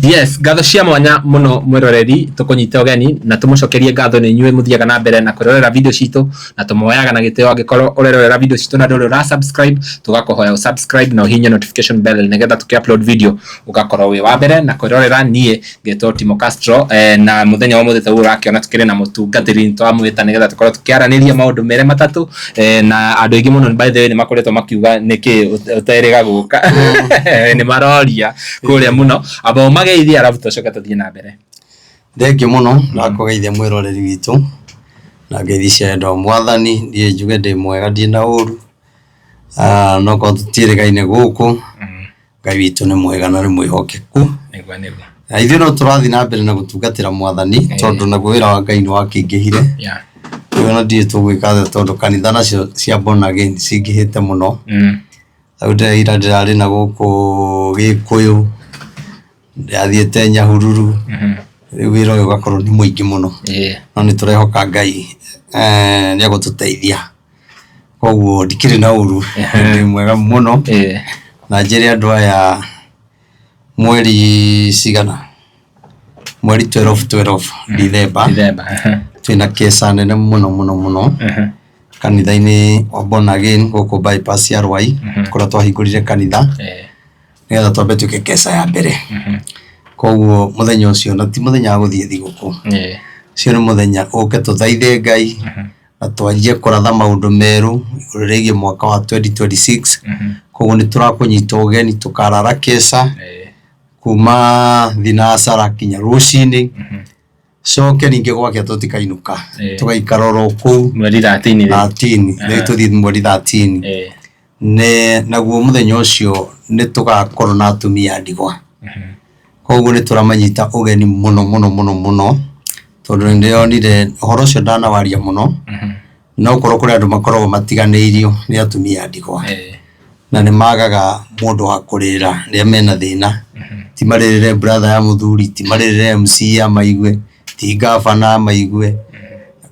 Yes, ngatho cia mwanya muno mwiroreri tukunyite ugeni na tumucokerie ngatho ni inyuĩ muthiaga na mbere na kwirorera video citũ na tumuoyaga na gĩtĩo angĩkorwo ũrerorera video citũ na ndũrĩ ũra subscribe tũgakũhoya ũ subscribe na ũhihinye notification bell nĩgetha tũkĩ upload video ũgakorwo wĩ wa mbere na kwĩrorera. Niĩ ngetwo Timo Castro, na mũthenya wa ũmũthĩ taguo ũrakĩona tũkĩrĩ na mũtungatĩri twamwĩta nĩgetha tũkorwo tũkĩaranĩria maũndũ merĩ matatũ, na andũ aingĩ mũno, by the way, nĩ makoretwo makiuga nĩkĩ ũterĩga gũka, nĩ maroria kũrĩa mũno. Amba ũmageithie arabu tũcoke tũthiĩ na mbere. Thengiũ mũno na kũgeithia mwĩroreri witũ na ngeithi cia wendo wa Mwathani. Niĩ njuge ndĩ mwega, ndirĩ na ũru. Ah, no korwo tũtiĩrĩgaine gũkũ, Ngai witũ nĩ mwega na nĩ mwĩhokeku. Nĩguo nĩguo. Na ithuĩ no tũrathiĩ na mbere na gũtungatĩra Mwathani tondũ naguo wĩra wa Ngai nĩ wakĩingĩhire. Rĩu ona ndiũĩ tũgwĩka atĩa tondũ kanitha nacio cia born again cingĩhĩte mũno. Rĩu ndĩraira ndĩrarĩ na gũkũ Gĩkũyũ, ndĩrathiĩte Nyahururu, rĩu wĩra ũyũ ũgakorwo nĩ mũingĩ mũno. No nĩ tũrehoka Ngai nĩ egũtũteithia. Koguo ndikĩrĩ na ũru, ndĩ mwega mũno. Na njĩre andũ aya mweri cigana, mweri 12 12 Dithemba, Dithemba. Twĩna kĩeca nene mũno mũno mũno kanitha-inĩ wa Born Again gũkũ bypass ya Rwai, kũrĩa twahingũrire kanitha nĩgetha twambe twĩke keca ya mbere. Koguo mũthenya ũcio, na ti mũthenya wa gũthiĩ thigũkũ, ũcio nĩ mũthenya ũke tũthaithe Ngai na twanjie kũratha maũndũ merũ igũrũ rĩgiĩ mwaka wa 2026. Koguo nĩ tũrakũnyita ũgeni, tũkarara keca kuma thinacara kinya rũcinĩ, coke ningĩ gwakĩa tũtikainũka, tũgaikara oro kũu. Mweri 13 rĩ? 13 rĩu, tũthiĩ mweri 13. Nĩ naguo mũthenya ũcio nĩ tũgakorwo na atumia a ndigwa. Koguo nĩ tũramanyita ũgeni mũno mũno mũno mũno tondũ nĩ ndĩronire ũhoro ũcio ndanawaria mũno, no korwo kũrĩ andũ makoragwo matiganĩirio nĩ atumia a ndigwa na nĩ magaga mũndũ wa kũrĩrĩra rĩrĩa mena thĩna. Ti marĩrĩre brother ya mũthuri, ti marĩrĩre MCA amaigue, ti ngabana amaigue.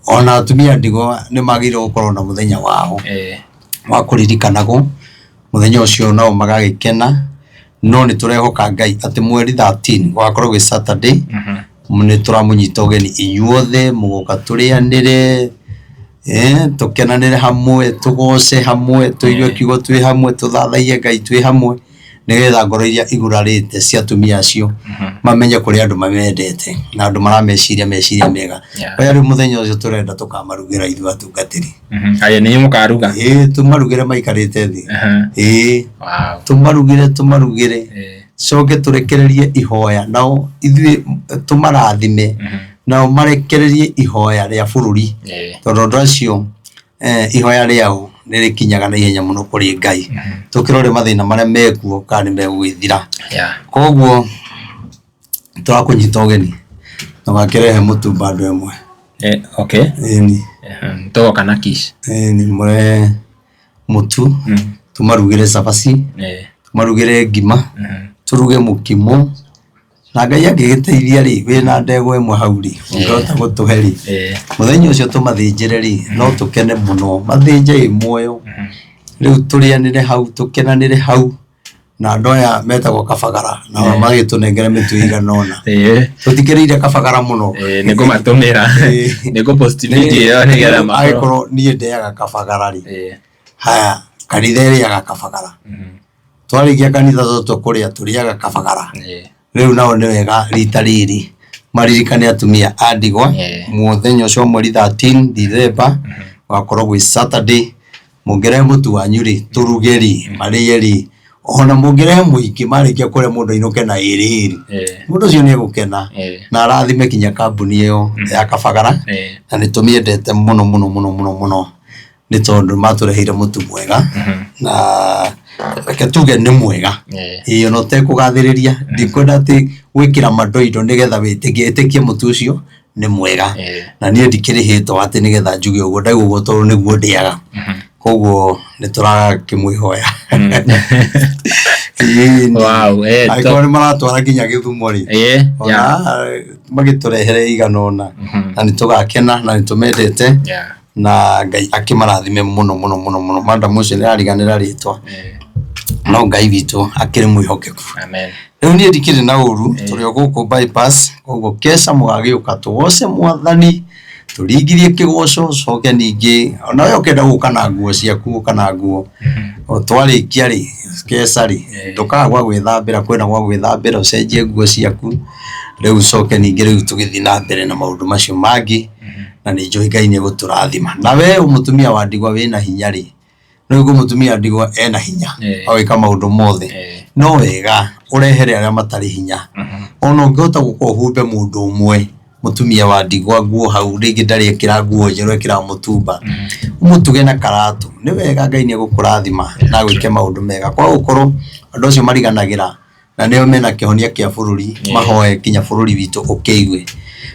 Ona atumia a ndigwa nĩ magĩrĩirwo gũkorwo na mũthenya wao wa kũririkanagwo, mũthenya ũcio nao magagĩkena. No nĩ tũrehoka Ngai atĩ mweri 13 gũgakorwo gwĩ Saturday, nĩ tũramũnyita ũgeni inyuothe, mũgoka tũrĩanĩre, tũkenanĩre hamwe, tũgoce hamwe, tũigue kiugo twĩ hamwe, tũthathaiye Ngai twĩ hamwe, nĩgetha ngoro iria igurarĩte cia atumia acio mamenye kũrĩ andũ mamendete na andũ marameciria meciria mega. Oya rĩu mũthenya ũcio tũrenda tũkamarugĩra ithuĩ atungatĩri. Aya nĩ inyuĩ mũkaruga? Ĩĩ, tũmarugĩre maikarĩte thĩ. Ĩĩ. Tũmarugĩre tũmarugĩre, coke tũrekererie ihoya nao ithuĩ tũmarathime, nao marekererie ihoya rĩa bũrũri, tondũ andũ acio ihoya rĩao nĩ rĩkinyaga na ihenya mũno kũrĩ Ngai. Tũkĩrore mathĩna marĩa mekuo kana nĩ megũgĩthira. Koguo tũrakũnyita ũgeni na wakĩrehe mũtu bando ĩmwe. Okay. Ĩni. Tũgoka na kish. Ĩni, mũrehe mũtu, tũmarugĩre cabaci, tũmarugĩre ngima, tũruge mũkimo. Na Ngai angĩgĩteithia rĩ, wĩna ndegwa ĩmwe hau rĩ, ũngĩhota gũtũhe rĩ, mũthenya ũcio tũmathĩnjĩre rĩ, no tũkene mũno. Mathĩnje ĩ muoyo. Rĩu tũrĩanĩre hau, tũkenanĩre hau na andũ aya metagwo kabagara, nao magĩtũnengere mĩtu ĩigana ũna. Tũtikĩrĩire kabagara mũno. Nĩ ngũmatũmĩra. Nĩ ngũpost video ĩyo nĩgetha makorwo. Angĩkorwo niĩ ndĩaga kabagara rĩ, haya kanitha ĩrĩaga kabagara. Twarĩkia kanitha tũtua kũrĩa tũrĩaga kabagara. Rĩu nao nĩ wega rita rĩrĩ maririkane atumia a ndigwa. Mũthenya ũcio wa mweri 13 Dithemba ũgakorwo gwĩ Saturday. Mũngĩrehe mũtu wanyu rĩ, tũruge rĩ, marĩe rĩ, ona mũngĩrehe mũingĩ, marĩkia kũrĩa mũndũ ainũke na ĩrĩ ĩrĩ, mũndũ ũcio nĩ egũkena na arathime kinya kambuni ĩyo ya kabagara. Na nĩ tũmĩendete mũno mũno mũno mũno mũno nĩ tondũ matũreheire mũtu mwega, na reke tuge nĩ mwega. Ĩĩ, ona ũtekũgathĩrĩria, ndikwenda atĩ gwĩkĩra mandoindo nĩgetha wĩtĩkie, ĩtĩkie mũtu ũcio nĩ mwega. Na niĩ ndikĩrĩhĩtwo atĩ nĩgetha njuge ũguo, ndauga ũguo tondũ nĩguo ndĩaga. Koguo nĩ tũrakĩmwĩhoya. Ĩĩ, angĩkorwo nĩ maratwara nginya Gĩthumo rĩ, ona magĩtũrehere igana ũna, na nĩ tũgakena na nĩ tũmendete. Na Ngai akĩmarathime mũno mũno mũno mũno. Madam ũcio nĩ ariganĩra rĩtwa, no Ngai witũ akĩrĩ mwĩhokeku. Amen. Rĩu niĩ ndikĩrĩ na ũru, tũrĩ o gũkũ bypass, koguo keca mũgagĩũka tũgoce mwathani, tũringirie kĩgoco, coke ningĩ ona we ũkĩenda gũka na nguo ciaku ũka na nguo. O twarĩkia rĩ, keca rĩ, ndũkaga gwa gwĩthambĩra, kwĩna gwa gwĩthambĩra ũcenjie nguo ciaku, rĩu ũcoke ningĩ rĩu tũgĩthiĩ na mbere na maũndũ macio mangĩ, na nĩ njũĩ Ngai nĩ egũtũrathima. Na we mũtumia wa ndigwa wĩna hinya rĩ, Rĩu ũguo mũtumia ndigwa ena hinya wa gwĩka maũndũ mothe. No wega ũrehere arĩa matarĩ hinya. Ona ũngĩhota gũka ũhumbe mũndũ ũmwe mũtumia wa ndigwa nguo hau rĩngĩ ndarĩ ekĩra nguo njerũ ekĩraga mũtumba. Ũmũtuge na karatũ. Nĩ wega Ngai nĩ egũkũrathima na agwĩke maũndũ mega. Kwaga gũkorwo andũ acio mariganagĩra na nĩo mena kĩhonia kĩa bũrũri mahoe nginya bũrũri witũ ũkĩigue.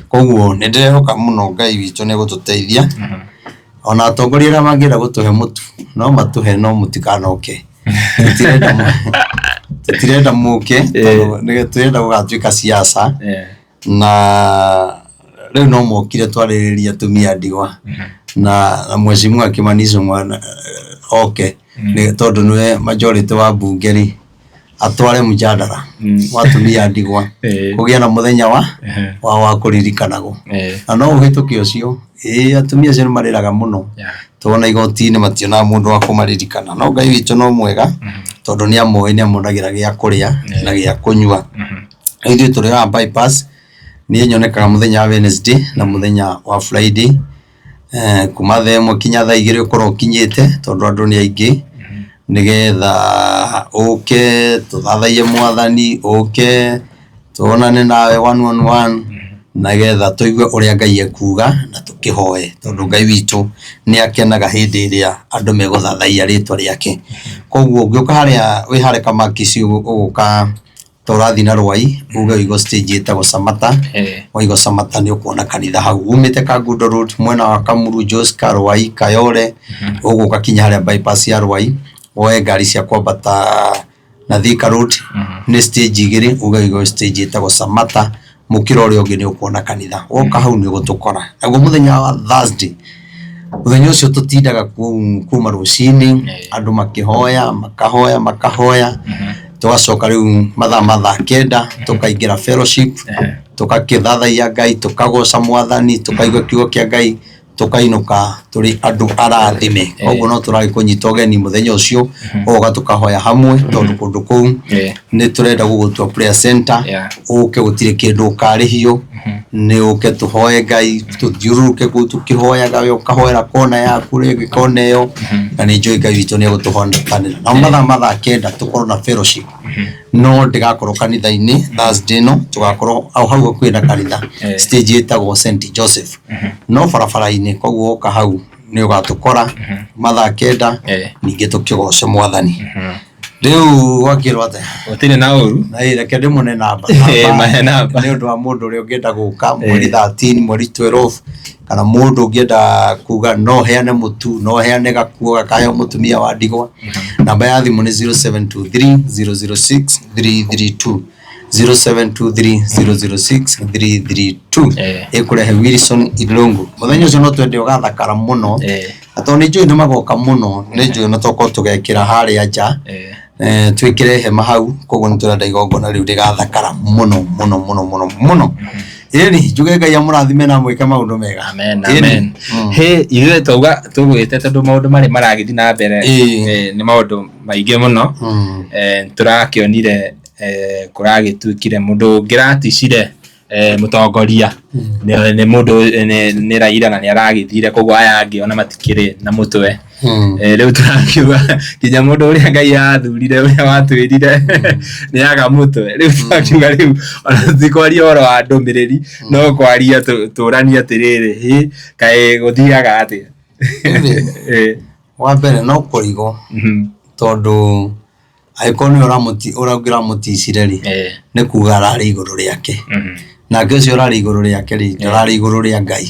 Koguo nĩ ndĩrehoka mũno Ngai witũ nĩ egũtũteithia. Ona atongoria arĩa mangĩenda gũtũhe mũtu no matũhe no mũtikanoke. Tũtirenda mũke tondũ tũrenda gũgatuĩka siasa na rĩu no mokire twarĩrĩria atumia a ndigwa na mheshimiwa Kimani Ichung'wa oke tondũ nĩwe majority wa mbunge rĩ atware mjadala wa atumia a ndigwa kũgĩe na mũthenya wa wa kũririkanagwo na no ũhĩtũke ũcio ĩĩ atumia acio nĩ marĩraga mũno tona igoti-inĩ mationaga mũndũ wa kũmaririkana no Ngai witũ no mwega tondũ nĩ amoĩ nĩ amonagĩra gĩa kũrĩa na gĩa kũnyua. Ithuĩ tũrĩ haha bypass niĩ nyonekaga mũthenya wa Wednesday na mũthenya wa Friday kuma thaa ĩmwe nginya thaa igĩrĩ ũkorwo ũkinyĩte tondũ andũ nĩ aingĩ nĩgetha ũke tũthathaiye mwathani ũke tuonane nawe one on one nĩgetha tũigue ũrĩa Ngai ekuga na tũkĩhoe tondũ Ngai witũ nĩ akenaga hĩndĩ ĩrĩa andũ megũthathaiya rĩtwa rĩake. Koguo ũngĩũka harĩa wĩ harĩa Kamakisi ũgũka ta ũrathiĩ na Rwai uge ũigwo stage ĩtagwo Samata waigwo Samata nĩ ũkuona kanitha hau umĩte Kangundo Road mwena wa Kamuru, Joska, Rwai, Kayole ũgũka kinya harĩa bypass ya Rwai woe ngari cia kwambata na Thika Road nĩ stage igĩrĩ uge ũigwo stage ĩtagwo Samata mũkĩra ũrĩa ũngĩ nĩ ũkuona kanitha woka hau nĩ ũgũtũkora. Naguo mũthenya wa Thursday mũthenya ũcio tũtindaga kũu kuma rũcinĩ andũ makĩhoya makahoya makahoya tũgacoka rĩu mathaa ma thaa kenda tũkaingĩra fellowship tũgakĩthathaiya Ngai tũkagoca mwathani tũkaigua kiugo kĩa Ngai tũkainũka tũrĩ andũ arathime. Koguo no tũragĩkũnyita ũgeni mũthenya ũcio ũgoka tũkahoya hamwe tondũ kũndũ kũu nĩ tũrenda gũgũtua prayer center ũke gũtirĩ kĩndũ ũkarĩhio nĩ ũke tũhoe Ngai tũthiũrũrũke kũu tũkĩhoyaga we ũkahoera kona yaku rĩngĩ kona ĩyo na nĩ njũĩ Ngai witũ nĩ egũtũhonokanĩra. Na mathaa ma thaa kenda tũkorwo na fellowship no ndĩgakorwo kanitha-inĩ Thursday ĩno tũgakorwo hau hakuhĩ na kanitha stage ĩtagwo St Joseph no barabara-inĩ koguo woka hau nĩ ũgatũkora mathaa kenda ningĩ tũkĩgoce mwathani. Rĩu gwakĩrwo atĩa? Gũtirĩ na ũru. Na ĩ reke ndĩmũne namba. Mahe namba. Nĩ ũndũ wa mũndũ ũrĩa ũngĩenda gũka mweri 13, mweri 12 kana mũndũ ũngĩenda kuga no heane mũtu, no heane gakuo gakaheo mũtumia wa ndigwa. Namba ya thimũ nĩ 0723 006 332. 0723 006 332. Ĩkũrehe Wilson Irũngũ. Mũthenya ũcio no twende ũgathakara mũno. Na tondũ nĩ njũĩ nĩ magoka mũno, nĩ njũĩ na tokorwo tũgekĩra harĩa nja, twĩkĩre hema hau, koguo nĩ tũrenda igongona rĩu rĩgathakara mũno mũno mũno mũno mũno. Ĩni, njuge Ngai amũrathime na amwĩke maũndũ mega. Amen, amen. Hĩ, ithuĩ twauga tũgwĩte tondũ maũndũ marĩa maragĩthiĩ na mbere nĩ maũndũ maingĩ mũno. Tũrakĩonire kũragĩtuĩkire mũndũ ũngĩraticire mũtongoria nĩ mũndũ nĩ Raila na nĩ aragĩthire koguo aya angĩ ona matikĩrĩ na mũtwe. Rĩu tũrakiuga nginya mũndũ ũrĩa Ngai athurire ũrĩa watwĩrire nĩ aga mũtwe. Rĩu tũrakiuga rĩu ona ti kwaria ũhoro wa ndũmĩrĩri no kwaria tũranie atĩrĩrĩ, hĩ kaĩ gũthiaga atĩa? Wa mbere no kũrigwo tondũ angĩkorwo nĩwe ũrĩa ũngĩ ũramũticire rĩ nĩ kuga ararĩ igũrũ rĩake nake ũcio ũrarĩ igũrũ rĩake rĩ ndararĩ igũrũ rĩa Ngai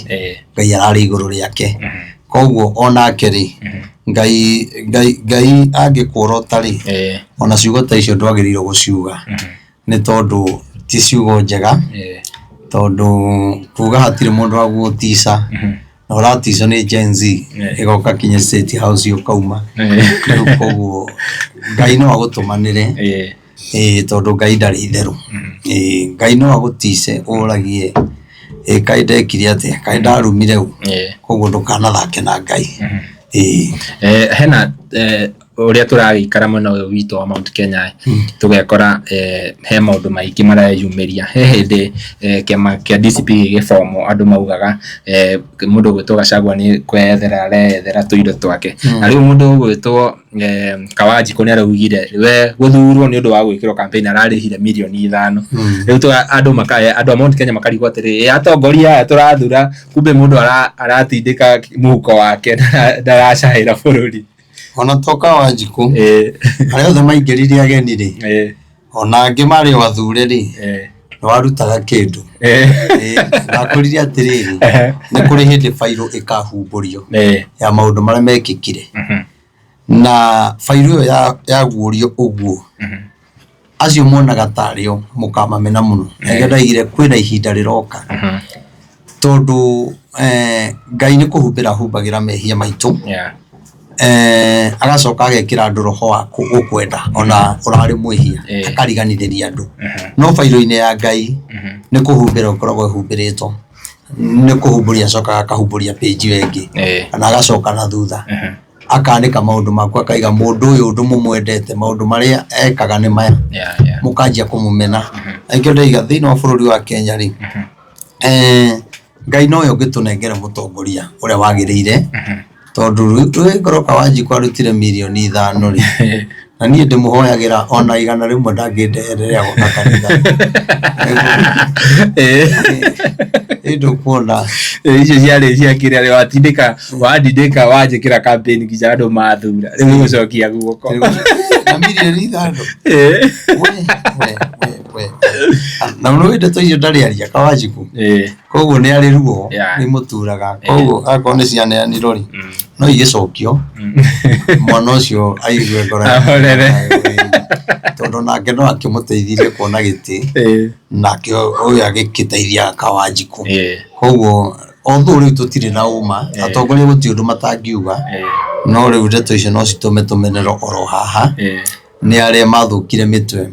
Ngai ararĩ igũrũ rĩake koguo onake rĩ Ngai Ngai Ngai angĩkuorota rĩ ona ciugo ta icio ndwagĩrĩirwo gũciuga nĩ tondũ ti ciugo njega tondũ kuga hatirĩ mũndũ wa gũgũtica na ũraticwo nĩ Gen Z ĩgoka kinya State House ũkauma rĩu koguo Ngai no agũtũmanĩre. Ĩĩ tondũ Ngai ndarĩ itherũ. Ĩĩ Ngai no agũtice ũragie ĩ kaĩ ndekire atĩa, kaĩ ndarumire ũ. Koguo ndũkanathake na Ngai. Ĩĩ. Hena ũrĩa tũragĩikara mwena ũyũ witũ wa Mount Kenya tũgekora he maũndũ maingĩ mareyumĩria. He hĩndĩ kĩama kĩa DCP gĩgĩbomwo andũ maugaga mũndũ ũgwĩtwo Gachagua nĩ kweyethera areyethera tũindo twake. Na rĩu mũndũ ũgwĩtwo Kawanjikũ nĩ araugire we gũthurwo nĩ ũndũ wa gwĩkĩrwo campaign ararĩhire mirioni 5. Rĩu andũ andũ a Mount Kenya makarigwo atĩrĩrĩ, ĩ atongoria aya tũrathura kumbe mũndũ aratindĩka mũhuko wake ndaracahĩra bũrũri. Ona to Kawanjikũ, arĩa othe maingĩrire ageni rĩ, ona angĩ marĩ o athure rĩ, nĩ warutaga kĩndũ. Ndakwĩrire atĩrĩrĩ, nĩ kũrĩ hĩndĩ bairũ ĩkahumbũrio ya maũndũ marĩa mekĩkire. Na bairũ ĩyo yaguũrio ũguo, acio monaga tarĩ o mũkamamena mũno. Na nĩkĩo ndaigire kwĩna ihinda rĩroka, tondũ Ngai nĩ kũhumbĩra ahumbagĩra mehia maitũ, agacoka agekĩra andũ roho wa gũkwenda ona ũrarĩ mwĩhia, akariganithĩria andũ. No bairũ-inĩ ya Ngai nĩ kũhumbĩra ũkoragwo ĩhumbĩrĩtwo, nĩ kũhumbũria acokaga akahumbũria page ĩyo ĩngĩ, kana agacoka na thutha. Akanĩka maũndũ maku akaiga mũndũ ũyũ ũndũ mũmwendete maũndũ marĩa ekaga nĩ maya mũkanjia kũmũmena. Na nĩkĩo ndaiga thĩinĩ wa bũrũri wa Kenya rĩ, Ngai nowe ũngĩtũnengera mũtongoria ũrĩa wagĩrĩire, tondũ rĩu ngorwo Kawanjikũ arutire mirioni 5 rĩ, na niĩ ndĩmũhoyagĩra ona 100 ndangĩndehere rĩrĩa agoka kanitha. Ĩ ndũkuona. Icio ciarĩ cia kĩrĩa rĩ watindĩka wandindĩka wanjĩkĩra campaign nginya andũ mathura rĩu gũcokia guoko. Na mirioni 5. We, we, we, we. Na nĩ ndeto icio ndarĩ aria Kawanjikũ. Koguo nĩ arĩ ruo nĩ mũturaga. Koguo akorwo nĩ cianeanirwo rĩ, no igĩcokio mwana ũcio aigue ngoro yake. Ahorere. Tondũ nake no akĩmũteithirie kuona gĩtĩ, nake ũyũ agĩkĩteithia Kawanjikũ. Koguo although rĩu tũtirĩ na ũma, atongoria gũtirĩ ũndũ matangiuga, no rĩu ndeto icio no citũme tũmenerwo oro haha nĩ arĩa mathũkire mĩtwe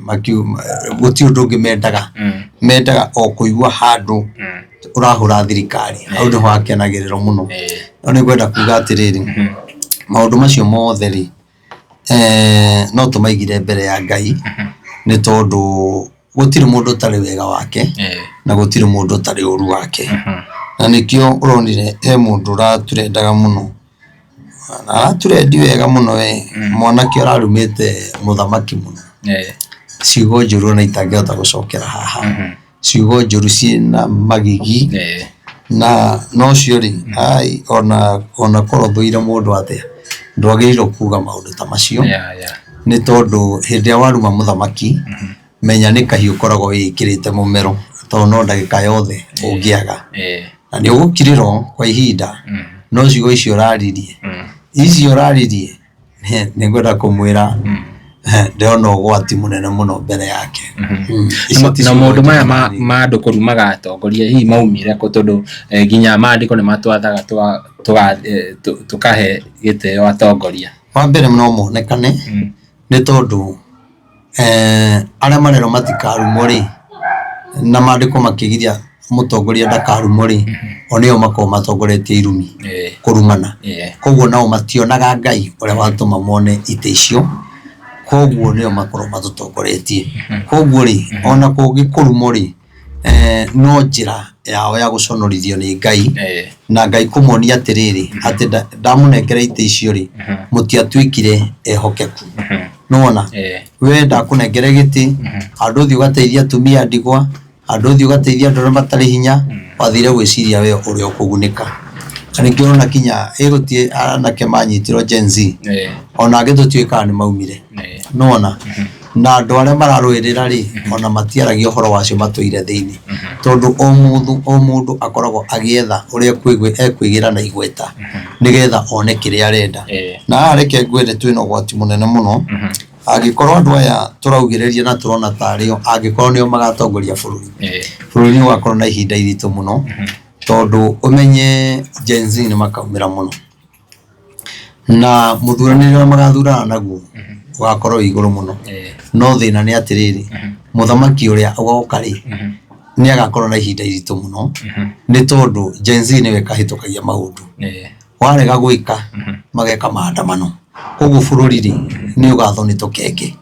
gũtirĩ ũndũ ũngĩ mendaga. Mendaga o kũigua handũ ũrahũra thirikari, hau nĩho hakenagĩrĩrwo mũno. No nĩ ngwenda kuga atĩrĩrĩ, maũndũ macio mothe rĩ, no tũmaigire mbere ya Ngai, nĩ tondũ gũtirĩ mũndũ ũtarĩ wega wake, na gũtirĩ mũndũ ũtarĩ ũru wake. Na nĩkĩo ũronire he mũndũ ũratũrendaga mũno, na aratũrendi wega mũno we, mwanake ũrarumĩte mũthamaki mũno. Ciugo njũru ona itangĩhota gũcokera haha. Ciugo njũru ciĩna magigi, na na ũcio rĩ, ai ona korwo ũthũire mũndũ atĩa, ndwagĩrĩirwo kuga maũndũ ta macio, nĩ tondũ hĩndĩ ĩrĩa waruma mũthamaki, menya nĩ kahiũ ũkoragwo wĩĩkĩrĩte mũmero, tondũ no ndagĩka yothe ũngĩaga. Na nĩ ũgũkirĩrwo kwa ihinda, no ciugo icio ũraririe, icio ũraririe, nĩ ngwenda kũmwĩra ndĩrona ũgwati mũnene mũno mbere yake. Icio ti Na ciugo maũndũ maya njega. ma andũ kũrumaga atongoria hihi maumire kũ tondũ nginya maandĩko nĩ matwathaga tũkahe gĩtĩo atongoria. Wa mbere no monekane nĩ tondũ arĩa marerwo matikarumwo rĩ, na maandĩko makĩgiria mũtongoria ndakarumwo rĩ, o nĩo makoragwo matongoretie irumi kũrumana. Koguo nao mationaga Ngai ũrĩa watũma mone itĩ icio, koguo nĩo makoragwo matũtongoretie. Koguo rĩ, ona kũngĩkũrumwo rĩ, no njĩra yao ya gũconorithio nĩ Ngai, na Ngai kũmonia atĩrĩrĩ, atĩ ndamũnengera itĩ icio rĩ, mũtiatuĩkire ehokeku. Nĩwona? We ndakũnengere gĩtĩ, handũ ũthiĩ ũgateithie atumia a ndigwa, handũ ũthiĩ ũgateithie andũ arĩa matarĩ hinya, wathire gwĩciria we ũrĩa ũkũgunĩka. Na nĩkĩo ũrona kinya ĩ gũtirĩ anake manyitirwo Gen Z, ona angĩ tũtiũĩ kana nĩ maumire. Nĩwona? Na andũ arĩa mararũĩrĩra rĩ, ona matiaragia ũhoro wacio matũire thĩinĩ. Tondũ o mũndũ o mũndũ akoragwo agĩetha ũrĩa ekwĩgĩra na igweta nĩgetha one kĩrĩa arenda. Na haha reke ngwĩre twĩna ũgwati mũnene mũno, angĩkorwo andũ aya tũraugĩrĩria na tũrona tarĩ o, angĩkorwo nĩo magatongoria bũrũri, bũrũri nĩ ũgakorwo na ihinda iritũ mũno, tondũ ũmenye Gen Z nĩ makaumĩra mũno. Na mũthuranĩre ũrĩa magathurana naguo ũgakorwo wĩ igũrũ mũno. No thĩna nĩ atĩrĩrĩ, mũthamaki ũrĩa ũgoka rĩ, nĩ agakorwo na ihinda iritũ mũno, nĩ tondũ Gen Z nĩwe ĩkahĩtũkagia maũndũ. Warega gwĩka, mageka maandamano. Koguo bũrũri rĩ, nĩ ũgathwo nĩ tũkenge.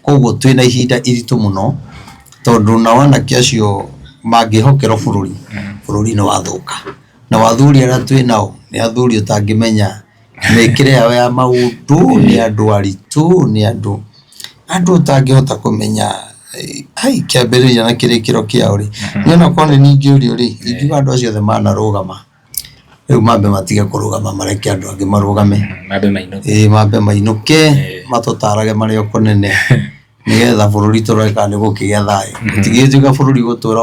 Koguo twĩna ihinda iritũ mũno, tondũ nao anake acio mangĩhokerwo bũrũri, bũrũri nĩ wathũka. Nao athuri arĩa twĩ nao, nĩ athuri ũtangĩmenya mĩkĩre yao ya maũndũ, nĩ andũ aritũ, nĩ andũ andũ ũtangĩhota kũmenya ai kĩambĩrĩria na kĩrĩkĩro kĩao rĩ. Niĩ onakorwo nĩ niĩ ingĩũrio rĩ, ingiuga andũ acio othe manarũgama, rĩu mambe matige kũrũgama mareke andũ angĩ marũgame. Mambe mainũke. Ĩĩ mambe mainũke, matũtarage marĩ o kũnene. Nĩgetha bũrũri tũrore kana nĩ gũkĩgĩa thayũ. Gũtingĩtuĩka bũrũri ũgũtũra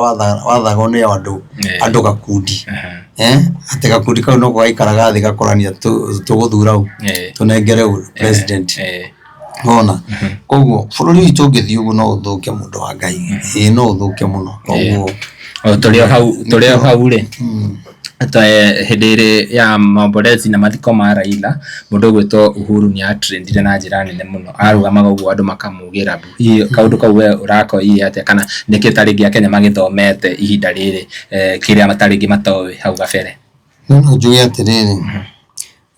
wathagwo nĩ andũ, andũ gakundi. Atĩ gakundi kau noko gaikaraga thĩ gakorania tũgũthura ũ, tũnengere ũ president. Nĩwona? Koguo bũrũri witũ ũngĩthiĩ ũguo no ũthũke mũndũ wa Ngai. Ĩĩ no ũthũke mũno. Koguo O tũrĩ o hau tũrĩ o hau rĩ, hĩndĩ ĩrĩ ya maombolezi na mathiko ma Raila, mũndũ ũgwĩtwo Uhuru nĩ atrendire na njĩra nene mũno. Arũgamaga ũguo andũ makamugĩra mbu. Hihi kaũndũ kau we ũrakoire atĩa kana nĩkĩ ta rĩngĩ Akenya magĩthomete ihinda rĩrĩ kĩrĩa ta rĩngĩ matoĩ hau gabere? Niĩ no njuge atĩrĩrĩ,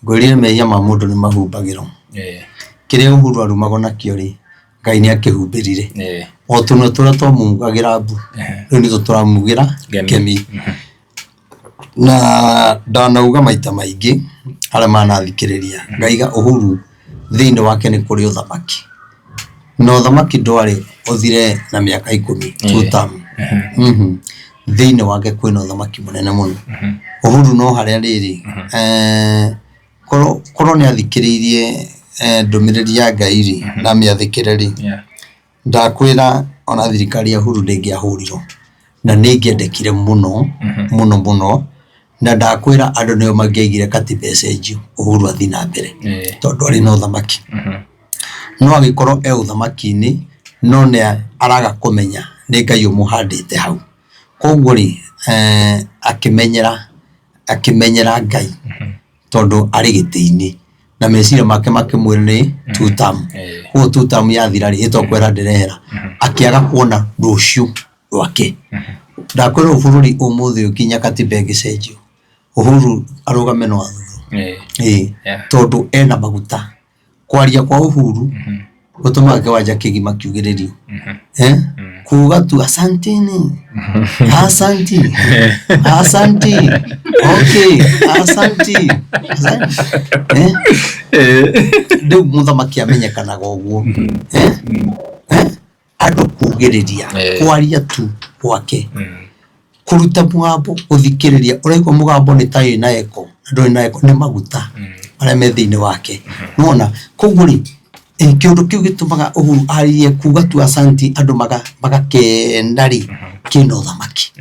ngwĩrire mehia ma mũndũ nĩ mahumbagĩrwo. Kĩrĩa Uhuru arumagwo nakĩo rĩ, Ngai nĩ akĩhumbĩrire. O tũnua tũrĩa twamumugagĩra mbu, rĩu nĩtwo tũramugĩra ngemi. Na ndanauga maita maingĩ arĩa manathikĩrĩria, ngaiga Uhuru thĩinĩ wake nĩ kũrĩ ũthamaki. Na ũthamaki ndwarĩ ũthire na mĩaka 10, two term. Thĩinĩ wake kwĩna ũthamaki mũnene mũno. Uhuru no harĩa rĩrĩ, korwo nĩ athikĩrĩirie ndũmĩrĩri ya Ngai rĩ, na amĩathĩkĩre rĩ, ndakwĩra ona thirikari ya Uhuru ndĩngĩahũrirwo na nĩ ĩngĩendekire mũno mũno mũno, na ndakwĩra andũ nĩo mangĩaigire katiba ĩcenjio Uhuru athiĩ na mbere tondũ arĩ na ũthamaki. No agĩkorwo e ũthamaki-inĩ no nĩ araga kũmenya nĩ Ngai ũmũhandĩte hau. Koguo rĩ, akĩmenyera akĩmenyera Ngai tondũ arĩ gĩtĩ-inĩ na meciria make makĩmwĩra nĩ two term. Koguo two term yathira rĩ, ĩtokwera ndĩrehera. Akĩaga kuona rũciũ rwake. Ndakwĩra ũyũ bũrũri ũmũthĩ ũyũ nginya katiba ĩngĩcenjio, Uhuru arũgame no athurwo. Ĩĩ, tondũ ena maguta. Kwaria kwa Uhuru gũtũmaga kĩwanja kĩgima kiugĩrĩrio. Eh? Kuga tu asanteni. Asanti. Asanti. Okay. Asanti. Asanti. Eh? Rĩu mũthamaki amenyekanaga ũguo. Eh? Eh? Andũ kugĩrĩria kwaria tu gwake. Kũruta mũgambo gũthikĩrĩria ũraigua mũgambo nĩ ta wĩna echo na ndũrĩ na echo nĩ maguta marĩa me thĩinĩ wake. Nĩwona? Koguo rĩ, kĩũndũ kĩu gĩtũmaga Uhuru arie kuga tu asanti andũ magakena rĩ, kĩna ũthamaki.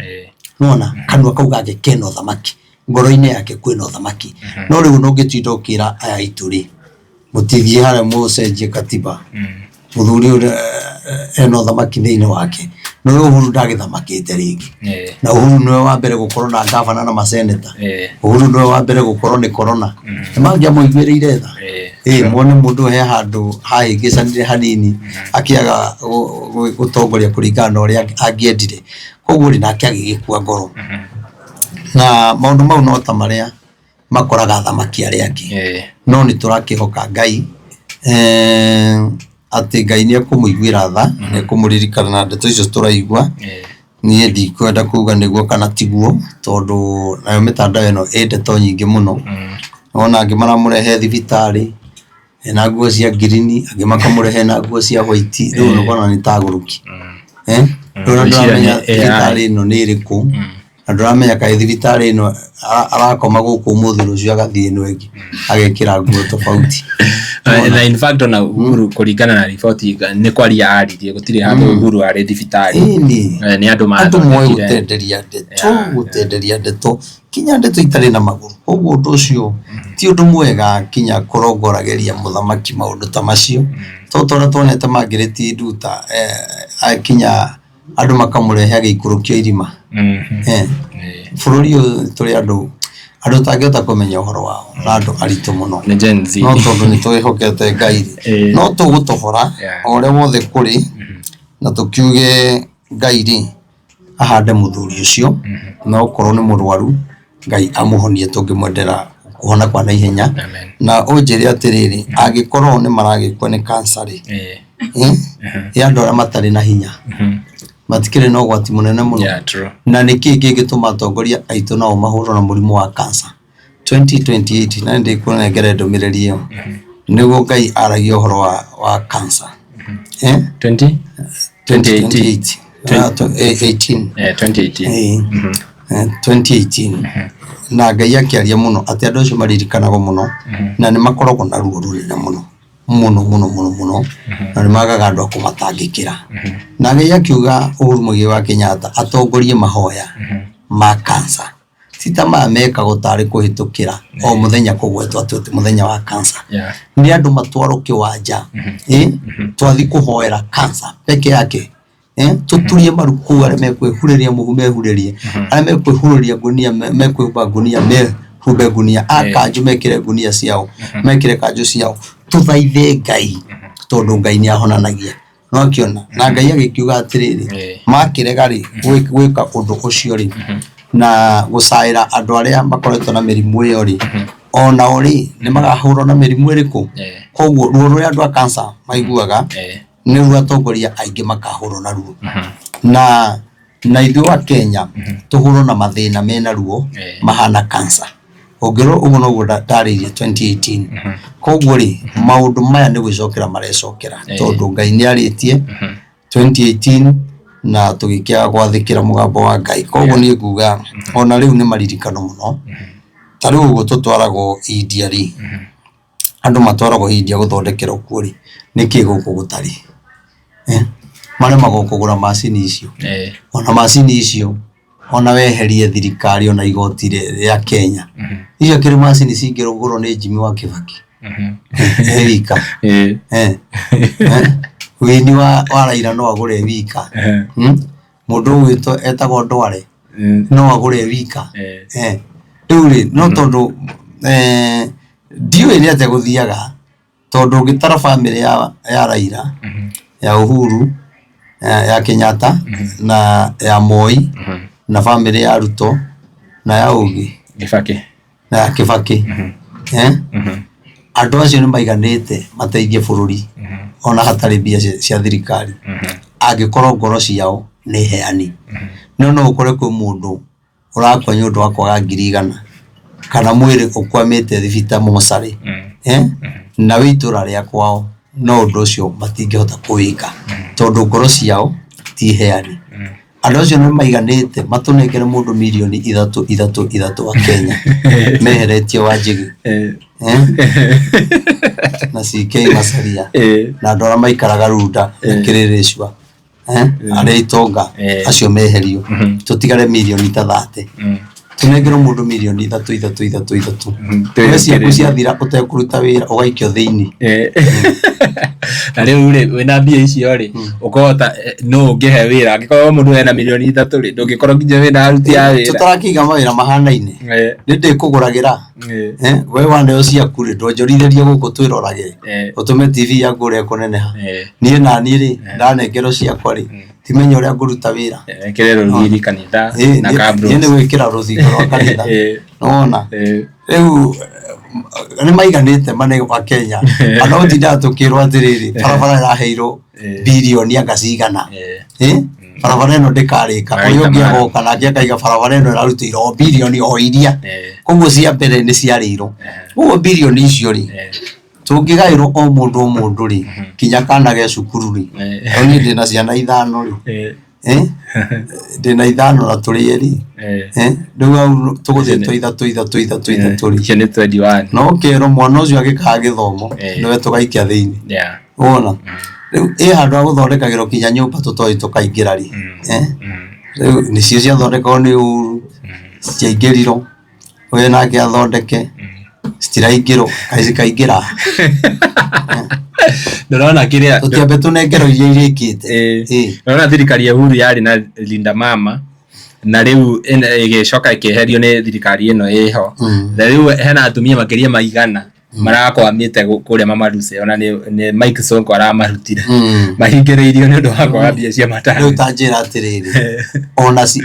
Nĩwona? Kanua kau gake kena ũthamaki, ngoro-inĩ yake kwĩna ũthamaki. No rĩu ona ũngĩtinda ũkĩra aya aitũ rĩ, mũtithiĩ harĩa mũcenjie katiba mũthuri ũrĩa ena ũthamaki thĩinĩ wake no Uhuru ndagĩthamakĩte rĩngĩ na Uhuru nĩwe wa mbere gũkorwo na ngavana na maseneta Uhuru nĩwe wa mbere gũkorwo nĩ corona nĩ mangĩamũiguĩrĩire tha ĩĩ muone mũndũ he handũ hahĩngĩcanire hanini akĩaga gũtongoria kũringana na ũrĩa angĩendire koguo rĩ nake agĩgĩkua ngoro na maũndũ mau no ta marĩa makoraga athamaki arĩa angĩ no nĩ tũrakĩhoka Ngai atĩ Ngai nĩ ekũmũiguĩra tha, nĩ ekũmũririkana na ndeto icio tũraigua. Niĩ ndikwenda kuga nĩguo kana tiguo tondũ nayo mĩtandao ĩno ĩ ndeto nyingĩ mũno. Wona angĩ maramũrehe thibitarĩ ena nguo cia ngirini, angĩ makamũrehe ena nguo cia white, rĩu ũkona nĩ ta agũrũki. Rĩu ona ndũramenya thibitarĩ ĩno nĩ ĩrĩkũ. Na ndũramenya kaĩ thibitarĩ ĩno arakoma gũkũ ũmũthĩ rũciũ agathiĩ ĩno ĩngĩ agekĩra nguo tofauti. Na in fact ona Uhuru kũringana na riboti nĩ kwaria aririe gũtirĩ handũ Uhuru arĩ thibitarĩ. Ĩni. Nĩ andũ Andũ moĩ gũtenderia ndeto, gũtenderia ndeto kinya ndeto itarĩ na magũrũ. Koguo ũndũ ũcio ti ũndũ mwega kinya kũrongorageria mũthamaki maũndũ ta macio. To ta ũrĩa tuonete Margaret Nduta kinya andũ makamũrehe agĩikũrũkio irima. Bũrũri ũyũ tũrĩ andũ Andũ ũtangĩhota kũmenya ũhoro wao na andũ aritũ mũno. Nĩ Gen Z. No tondũ nĩ twĩhokete Ngai rĩ, no tũgũtobora o ũrĩa wothe kũrĩ na tũkiuge Ngai rĩ ahande mũthuri ũcio na okorwo nĩ mũrwaru Ngai amũhonie tũngĩmwendera kũhona kwa naihenya. Amen. Na ũnjĩre atĩrĩrĩ, angĩkorwo nĩ maragĩkua nĩ cancer rĩ, ĩ andũ arĩa matarĩ na hinya matikĩrĩ na ũgwati mũnene mũno? Yeah, true. Na nĩ kĩĩ kĩngĩtũma atongoria aitũ nao mahũrwo na mũrimũ wa cancer 2028? Na nĩndĩkũnengere ndũmĩrĩri ĩyo nĩguo Ngai aragia ũhoro wa cancer. 20? 2028. 18. 2018. 2018 na Ngai akĩaria mũno atĩ andũ acio maririkanagwo mũno na nĩ makoragwo na ruo rũnene mũno mũno mũno mũno mũno na nĩ magaga andũ a kũmatangĩkĩra. Na Ngai akiuga Uhuru Muigai wa Kenyatta atongorie mahoya ma cancer, ti ta maya mekagwo tarĩ kũhĩtũkĩra o mũthenya kũgwetwo atĩ mũthenya wa cancer. Nĩ andũ matwarwo kĩwanja, twathi kũhoera cancer peke yake, tũturie maru kũu, arĩa mekwĩhurĩria mũhu mehurĩrie, arĩa mekwĩhurĩria ngunia mekwĩhumba ngunia mehumbe ngunia, a kanjũ mekĩre ngunia ciao, mekĩre kanjũ ciao, tũthaithe Ngai tondũ Ngai nĩ ahonanagia. Nĩwakĩona? Na Ngai agĩkiuga atĩrĩrĩ, makĩrega rĩ gwĩka ũndũ ũcio rĩ na gũcaĩra andũ arĩa makoretwo na mĩrimũ ĩyo rĩ, onao rĩ nĩ makahũrwo na mĩrimũ ĩrĩkũ? Koguo ruo rũrĩa andũ a cancer maiguaga nĩruo atongoria aingĩ makahũrwo naruo. Na ithuĩ wa Kenya tũhũrwo na mathĩna mena ruo mahana cancer. Ũngĩrora ũguo noguo ndarĩirie 2018. Koguo rĩ, maũndũ maya nĩ gwĩcokera marecokera tondũ Ngai nĩ arĩtie 2018 na tũgĩkĩaga gwathĩkĩra mũgambo wa Ngai. Koguo niĩ nguga ona rĩu nĩ maririkano mũno. Ta rĩu ũguo tũtwaragwo India rĩ, andũ matwaragwo India gũthondekerwo kuo rĩ, nĩkĩ gũkũ gũtarĩ? Maremagwo kũgũra macini icio. Ona macini icio ona weherie thirikari ona igoti rĩa Kenya, icio kĩrĩ macini cingĩgũrwo nĩ Jimmy wa Kibaki e wika. Wini wa Raila no agũre e wika. Mũndũ ũgwĩtwo etagwo Ndware no agũre e wika. Rĩu rĩ, no tondũ ndiũĩ nĩ atĩa gũthiaga, tondũ ũngĩtara bamĩrĩ ya Raila, ya Uhuru, ya Kenyatta na ya Moi na bamĩrĩ ya Ruto na ya ũngĩ Kibaki na ya Kibaki, andũ acio nĩ maiganĩte mateithie bũrũri ona hatarĩ mbia cia thirikari, angĩkorwo ngoro ciao nĩ heani. No no ũkore kwĩ mũndũ ũrakua nĩ ũndũ wa kwaga 100,000 kana mwĩrĩ ũkwamĩte thibitarĩ mocarĩ, na wĩ itũra rĩa kwao, no ũndũ ũcio matingĩhota kũwĩka tondũ ngoro ciao ti heani. Andũ acio nĩ maiganĩte matũnengere mũndũ 3 3 3 wa Kenya meheretie Wanjigi na CK Macharia na andũ arĩa maikaraga Runda na Kĩrĩrĩcua, arĩa itonga acio meherio, tũtigare mirioni ta 30, tũnengerwo mũndũ 3 3 3 3. We ciaku ciathira ũtekũruta wĩra ũgaikio thĩinĩ. Na rĩu rĩ, wĩna mbia icio rĩ, ũkũhota no ũngĩhe wĩra? Angĩkorwo mũndũ ena 3 million rĩ, ndũngĩkorwo nginya wĩna aruti a wĩra? Tũtarakĩiga mawĩra mahanaine, nĩ ndĩkũgũragĩra. We waneo ciaku rĩ, ndonjorithĩrie gũkũ twĩroragĩre, ũtũme TV yaku ũrĩa ĩkũneneha. Niĩ naniĩ rĩ, ndanengerwo ciakwa rĩ, timenya ũrĩa ngũruta wĩra. Ĩkĩre rũgiri kanitha na Niĩ nĩ gwĩkĩra rũthingo rwa kanitha. Nĩwona? Rĩu nĩ maiganĩte mane wa Kenya, ana ũtindaga tũkĩrwo atĩrĩrĩ, barabara ĩraheirwo birioni anga cigana, barabara ĩno ndĩkarĩka. Ũrĩa ũngĩ agoka nake akaiga barabara ĩno ĩrarutĩirwo o birioni o iria. Koguo cia mbere nĩ ciarĩirwo. Koguo birioni icio rĩ, tũngĩgaĩrwo o mũndũ o mũndũ rĩ, kinya kana ge cukuru rĩ, niĩ ndĩna ciana ithano rĩ, ndĩna ithano na tũrĩ erĩ, rĩu hau tũgũthĩtwo ithatũ ithatũ ithatũ ithatũ rĩ, Icio nĩ 21. No ũkerwo mwana ũcio angĩkaga gĩthomo nĩwe tũgaikia thĩinĩ. Wona rĩu ĩ handũ ha gũthondekagĩrwo kinya nyũmba tũtoĩ tũkaingĩra rĩ, rĩu nĩcio ciathondekagwo nĩ Uhuru, citiaingĩrirwo, ũyũ nake athondeke citiraingĩrwo, kaĩ cikaingĩra? Ndũrona kĩrĩa Tũtiambe tũnengerwo iria irĩkĩte. Ndũrona thirikari ya Uhuru yarĩ na Linda Mama? Na rĩu ĩgĩcoka ĩkĩeherio nĩ thirikari ĩno ĩho. Na rĩu hena atumia makĩria ma 100 marakwamĩte kũrĩa Mama Lucy, ona nĩ Mike Sonko aramarutire. Mahingĩrĩirio nĩ ũndũ wa kwaga mbia cia Rĩu maternity. Ta njĩra atĩrĩrĩ,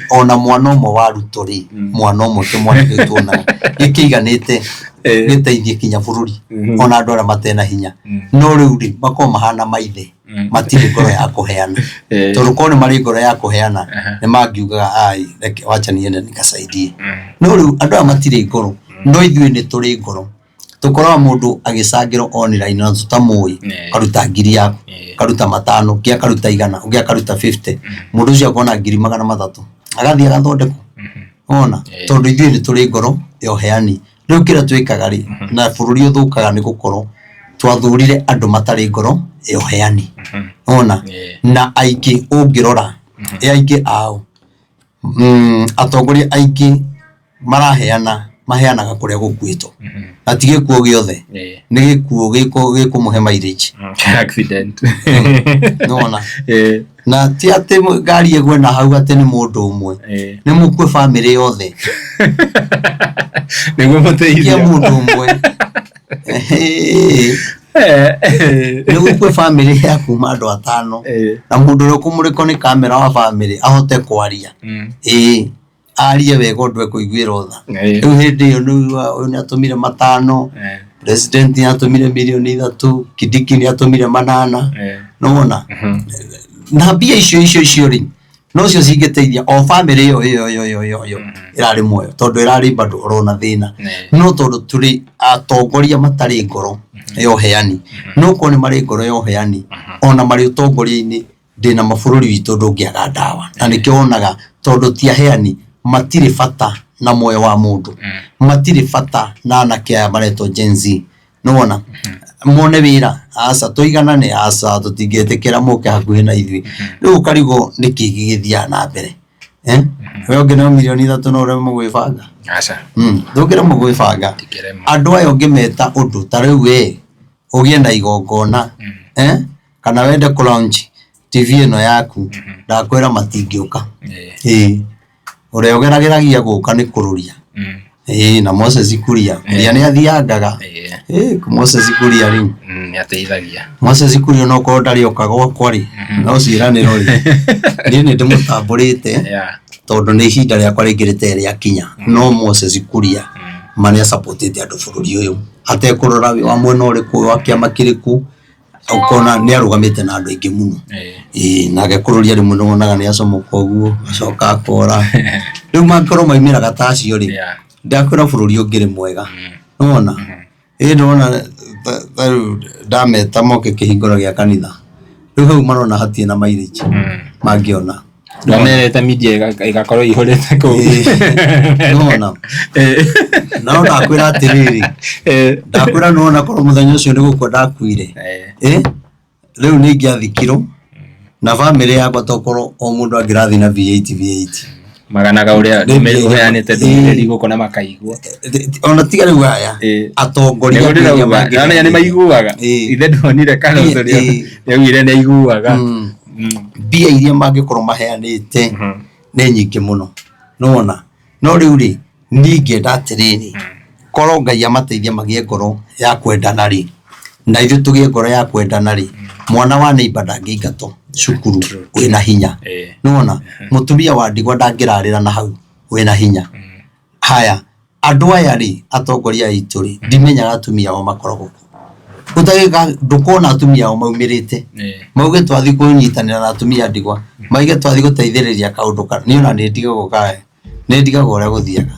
ona mwana ũmwe wa Ruto rĩ, mwana ũmwe, kĩmwana kĩu tuonaga gĩkĩiganĩte gĩteithie kinya bũrũri, ona andũ arĩa matena hinya. No rĩu rĩ, makoragwo mahana maithe, matirĩ ngoro ya kũheana, tondũ korwo nĩ marĩ ngoro ya kũheana, nĩ mangiugaga, "Ai, reke wacha niende nikasaidie." No rĩu andũ aya matirĩ ngoro. No ithuĩ nĩ tũrĩ ngoro. Tũkoraga mũndũ agĩcangĩrwo online na tũtamũĩ, karuta 1,000 yaku, karuta 5, ũngĩ akaruta 100, ũngĩ akaruta 50, mũndũ ũcio akona 300,000, agathiĩ agathondekwo. Wona, tondũ ithuĩ nĩ tũrĩ ngoro ya ũheani. Rĩu kĩrĩa twĩkaga rĩ, na bũrũri ũthũkaga nĩ gũkorwo twathurire andũ matarĩ ngoro ya ũheani. Wona, na aingĩ ũngĩrora, aingĩ ao, atongoria aingĩ maraheana, maheanaga kũrĩa gũkuĩtwo, na ti gĩkuũ gĩothe, nĩ gĩkuũ gĩkũmũhe mileage. Accident. Nĩwona, na ti atĩ ngari ĩgwe na hau atĩ nĩ mũndũ ũmwe, nĩ mũkue bamĩrĩ yothe. Nĩguo kia mũteithio. Mũndũ ũmwe nĩ gũkue bamĩrĩ ya kuma andũ 5, na mũndũ ũrĩa ũkũmũrĩkwo nĩ kamera wa bamĩrĩ ahote kwaria, ĩĩ, arie wega ũndũ ekũiguĩrwo tha. Rĩu hĩndĩ ĩyo nĩ ũyũ nĩ atũmire 5, president nĩ atũmire mirioni 3, Kindiki nĩ atũmire 8. Nĩwona, na mbia icio icio rĩ, nocio cingĩteithia o bamĩrĩ ĩyo ĩyo ĩrarĩ muoyo, tondũ ĩrarĩ bado orona thĩna. No tondũ tũrĩ atongoria matarĩ ngoro ya ũheani. No korwo nĩ marĩ ngoro ya ũheani, ona marĩ ũtongoria-inĩ, ndĩna mabũrũri witũ ndũngĩaga ndawa. Na nĩkĩo wonaga, tondũ ti aheani, matirĩ bata na muoyo wa mũndũ, matirĩ bata na anake aya maretwo Gen Z. Nĩwona, mone wĩra, aca, tũiganane, aca, tũtingĩtĩkĩra mũke hakuhĩ na ithuĩ. Rĩu ũkarigwo nĩkĩ gĩgĩthiaga na mbere, eh? We ũngĩneo mirioni 3, no ũremwo gwĩbanga? Aca. Ndũngĩremwo gwĩbanga. Ndingĩremwo. Andũ aya ũngĩmeta ũndũ ta rĩu, we ũgĩe na igongona, eh? Kana wende kũ launch TV ĩno yaku, ndakwĩra matingĩũka. Ĩĩ, ũrĩa ũgerageragia gũka nĩ kũrũria. Ĩĩ, na Moses Kuria, Kuria nĩ athiangaga. Ĩĩ, Moses Kuria rĩ, Nĩ ateithagia. Moses Kuria no korwo ndarĩ oka gwakwa rĩ, no ciĩranĩro rĩ, niĩ nĩ ndĩmũtambũrĩte, tondũ nĩ ihinda rĩakwa rĩngĩ rĩtarĩ rĩakinya. No Moses Kuria ma nĩ acapotĩte andũ bũrũri ũyũ atekũrora wĩ wa mwena ũrĩkũ, wa kĩama kĩrĩkũ, ũkona nĩ arũgamĩte na andũ aingĩ mũno. Ĩĩ, na agekũrũria rĩmwe nĩ wonaga nĩ acomoka ũguo, acoka akora. Rĩu mangĩkorwo maumĩraga ta acio rĩ, ndakwĩra bũrũri ũngĩrĩ mwega. Nĩwona, ĩĩ, ndĩrona ta rĩu ndameta moke kĩhingũro gĩa kanitha, rĩu hau marona hatirĩ na mileage mangĩona. Wamerete media ĩgakorwo ĩihũrĩte kũu. Nĩwona, no ndakwĩra atĩrĩrĩ, ndakwĩra nĩwona, korwo mũthenya ũcio nĩ gũkua ndakuire, ĩ rĩu nĩ ingĩathikirwo na bamĩrĩ yakwa, tokorwo o mũndũ angĩrathiĩ na V8 V8. Maganaga ũrĩa Nĩ mbia ũheanĩte ndũmĩrĩri gũkũ na makaigua. Ona tiga rĩu aya atongoria Nĩguo mbia iria ndĩrauga, ndĩramenya nĩ maiguaga. Ithe ndonire Kalonzo nĩaugire nĩ aiguaga. Mbia iria mangĩkorwo maheanĩte nĩ nyingĩ mũno, nĩwona. No rĩu rĩ, niĩ ingĩenda atĩrĩrĩ, korwo Ngai amateithie magĩe ngoro ya kwendana rĩ, na ithuĩ tũgĩe ngoro ya kwendana rĩ, mwana wa neighbor ndangĩingatwo cukuru wĩna hinya. Nĩwona, mũtumia wa ndigwa ndangĩrarĩra na hau wĩna hinya. Haya, andũ aya rĩ, atongoria aitũ rĩ, ndimenyaga atumia ao makoragwo kũ. Ũtagĩka ndũkona atumia ao maumĩrĩte mauge twathiĩ kũnyitanĩra na atumia a ndigwa, mauge twathiĩ gũteithĩrĩria kaũndũ ka niĩ ona nĩ ndigagwo ka nĩ ndigagwo ũrĩa gũthiaga.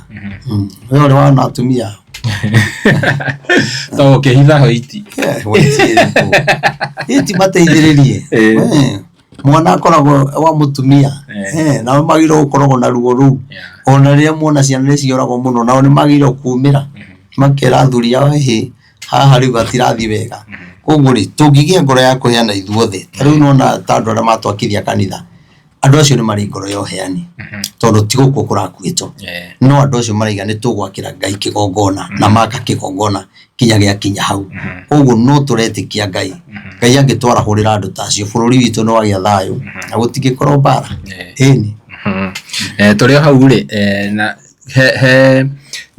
We ũrĩ wona atumia ao? To ũkĩhitha hoiti. White ĩrĩkũ? Ĩ ti mateithĩrĩrie. Mwana akoragwo wa mũtumia. Nao magĩrĩirwo gũkoragwo na ruo rũu. Ona rĩrĩa muona ciana nĩ cioragwo mũno, nao nĩ magĩrĩirwo kumĩra makera athuri ao, hĩ, haha rĩu hatirathiĩ wega. Koguo rĩ, tũngĩgĩa ngoro ya kũheana ithuothe, ta rĩu nĩwona ta andũ arĩa matwakithia kanitha, andũ acio nĩ marĩ ngoro ya ũheani, tondũ ti gũkua kũrakuĩtwo. No andũ acio maraiga nĩ tũgwakĩra Ngai kĩgongona, na maka kĩgongona kinya gĩakinya hau. Koguo no tũretĩkia Ngai, Ngai angĩtwarahũrĩra andũ ta acio, bũrũri witũ nĩ wagĩa thayũ na gũtingĩkorwo mbara. Ĩni. Tũrĩ o hau rĩ, na he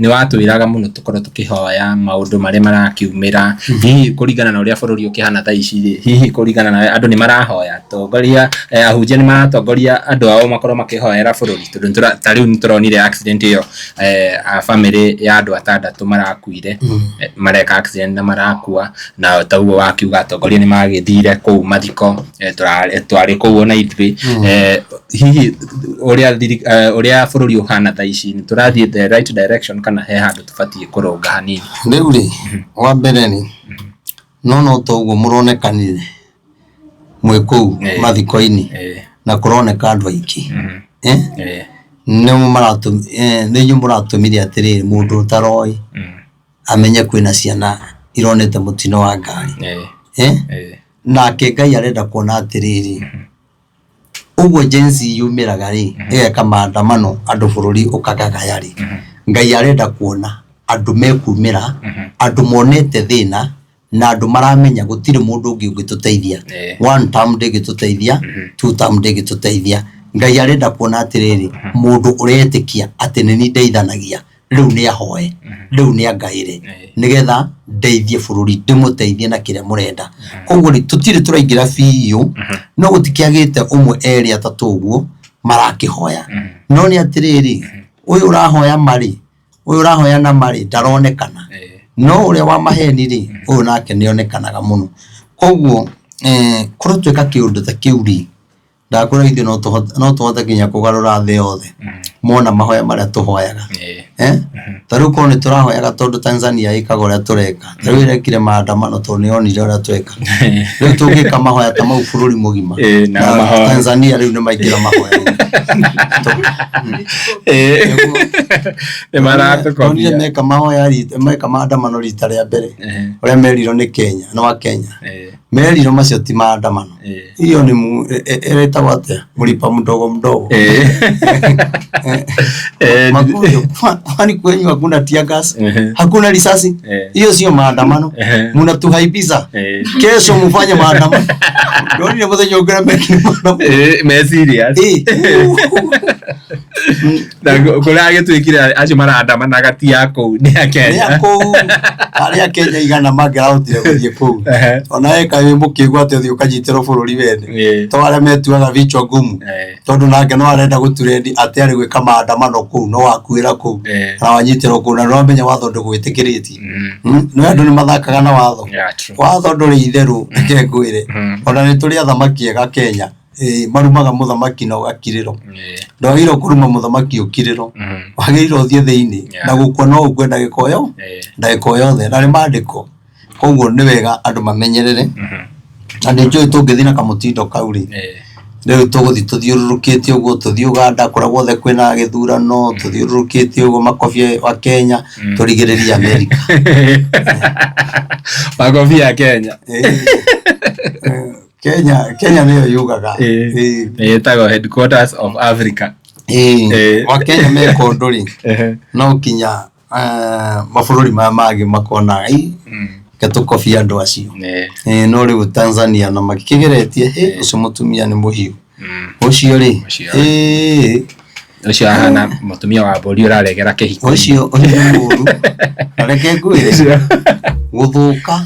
nĩ watwĩraga mũno tũkorwo tũkĩhoya maũndũ marĩa marakiumĩra, hihi kũringana na ũrĩa bũrũri ũkĩhana thaa ici rĩ, hihi kũringana na andũ nĩ marahoya, atongoria, ahunjia nĩ maratongoria andũ ao makorwo makĩhoera bũrũri, tondũ ta rĩu nĩ tũronire accident ĩyo, a bamĩrĩ ya andũ atandatũ marakuire, mareka accident na marakua, na ta ũguo wakiuga atongoria nĩ magĩthire kũu mathiko, twarĩ kũu ona ithuĩ. Hihi ũrĩa bũrũri ũhana thaa ici nĩ tũrathiĩ the right direction kana he handũ tũbatiĩ kũrũnga hanini? Rĩu rĩ, wa mbere rĩ, no no ta ũguo mũronekanire mwĩ kũu mathiko-inĩ na kũroneka andũ aingĩ, nĩ inyuĩ mũratũmire atĩrĩrĩ, mũndũ ũtaroĩ amenye kwĩna ciana ironete mũtino wa ngari. Nake Ngai arenda kuona atĩrĩrĩ, ũguo Gen Z yumĩraga rĩ, ĩgeka maandamano andũ bũrũri ũkagagaya rĩ, Ngai arenda kuona andũ mekumĩra, andũ monete thĩna na andũ maramenya gũtirĩ mũndũ ũngĩ ũngĩtũteithia. One term ndĩngĩtũteithia, two term ndĩngĩtũteithia. Ngai arenda kuona atĩrĩrĩ, mũndũ ũretĩkia atĩ nĩ niĩ ndeithanagia, rĩu nĩ ahoe, rĩu nĩ angaĩre, nĩgetha ndeithie bũrũri, ndĩmũteithie na kĩrĩa mũrenda. Koguo rĩ, tũtirĩ tũraingĩra biũ, no gũtikĩagĩte ũmwe, erĩ, atatũ ũguo marakĩhoya. No nĩ atĩrĩrĩ, ũyũ ũrahoya marĩ, ũyũ ũrahoya na marĩ ndaronekana. No ũrĩa wa maheni rĩ, ũyũ nake nĩ onekanaga mũno. Koguo korwo tweka kĩũndũ ta kĩu rĩ, ndakwĩra ithuĩ no tũhote, no tũhote nginya kũgarũra thĩ yothe mona mahoya marĩa tũhoyaga. Ta rĩu korwo nĩ tũrahoyaga tondũ Tanzania ĩkaga ũrĩa tũreka, ta rĩu ĩrekire maandamano tondũ nĩ yonire ũrĩa tweka. Rĩu tũngĩka mahoya ta mau bũrũri mũgima, na na mahoya. Tanzania rĩu nĩ maingĩra mahoya-inĩ. Nĩ Ndonire maratũkobia. meka mahoya meka maandamano rita rĩa mbere, ũrĩa merirwo nĩ Kenya, nĩ wa Kenya. Merirwo macio ti maandamano. Hiyo ni ĩretagwo atĩa? Mlipa mdogo mdogo. Makurio, kwani kwenyu hakuna tear gas? Hakuna risasi? Hiyo sio maandamano. Mnatuhaibiza. Kesho mfanye maandamano. Ndonire mũthenya ũngĩ ũrĩa mekire maandamano. Me serious. Na kũrĩa agĩtuĩkire acio marandamanaga ti a kũu, nĩ a Nĩ Kenya. a kũu, arĩa Kenya igana mangĩrahotire gũthiĩ kũu. Ona eka wĩ mũkĩgu atĩ ũthiĩ ũkanyitĩrwo bũrũri wene. To arĩa metuaga vichwa ngumu. Tondũ nake no arenda gũturendi atĩ arĩ gwĩka maandamano kũu, no wakuĩra kũu. Na wanyitĩrwo kũu, na nĩũramenya watho ndũgwĩtĩkĩrĩtie. Nĩ andũ nĩ mathakaga na watho. Yeah, true. Watho ndũrĩ itherũ, reke ngwĩre. Ona nĩ tũrĩ athamaki ega Kenya. Marumaga mũthamaki na ũgakirĩrwo. Ndwagĩrĩirwo kũruma mũthamaki ũkirĩrwo. Wagĩrĩirwo ũthiĩ thĩinĩ. Na gũkua no ũkue ndagĩka o yo, ndagĩka o yothe. Na nĩ maandĩko. Koguo nĩ wega andũ mamenyerere. Na nĩ njũĩ tũngĩthiĩ na kamũtindo kau rĩ, rĩu tũgũthiĩ tũthiũrũrũkĩte ũguo, tũthiĩ Ũganda kũrĩa guothe kwĩna gĩthurano, tũthiũrũrũkĩte ũguo makobia wa Kenya, tũrigĩrĩrie Amerika. Makobia ya Kenya. Kenya nĩyo yugaga. Ĩtagwo headquarters of Africa. Wakenya meka ũndũ rĩ, no kinya mabũrũri maya mangĩ makona, reke tũkobie andũ acio. No rĩu Tanzania na makĩgeretie, ũcio mũtumia nĩ mũhiũ. Ũcio rĩ, Ũcio ahana mũtumia wa mbũri ũraregera kĩhiko. Ũcio nĩ mũru. Na reke ngwĩre, gũthũka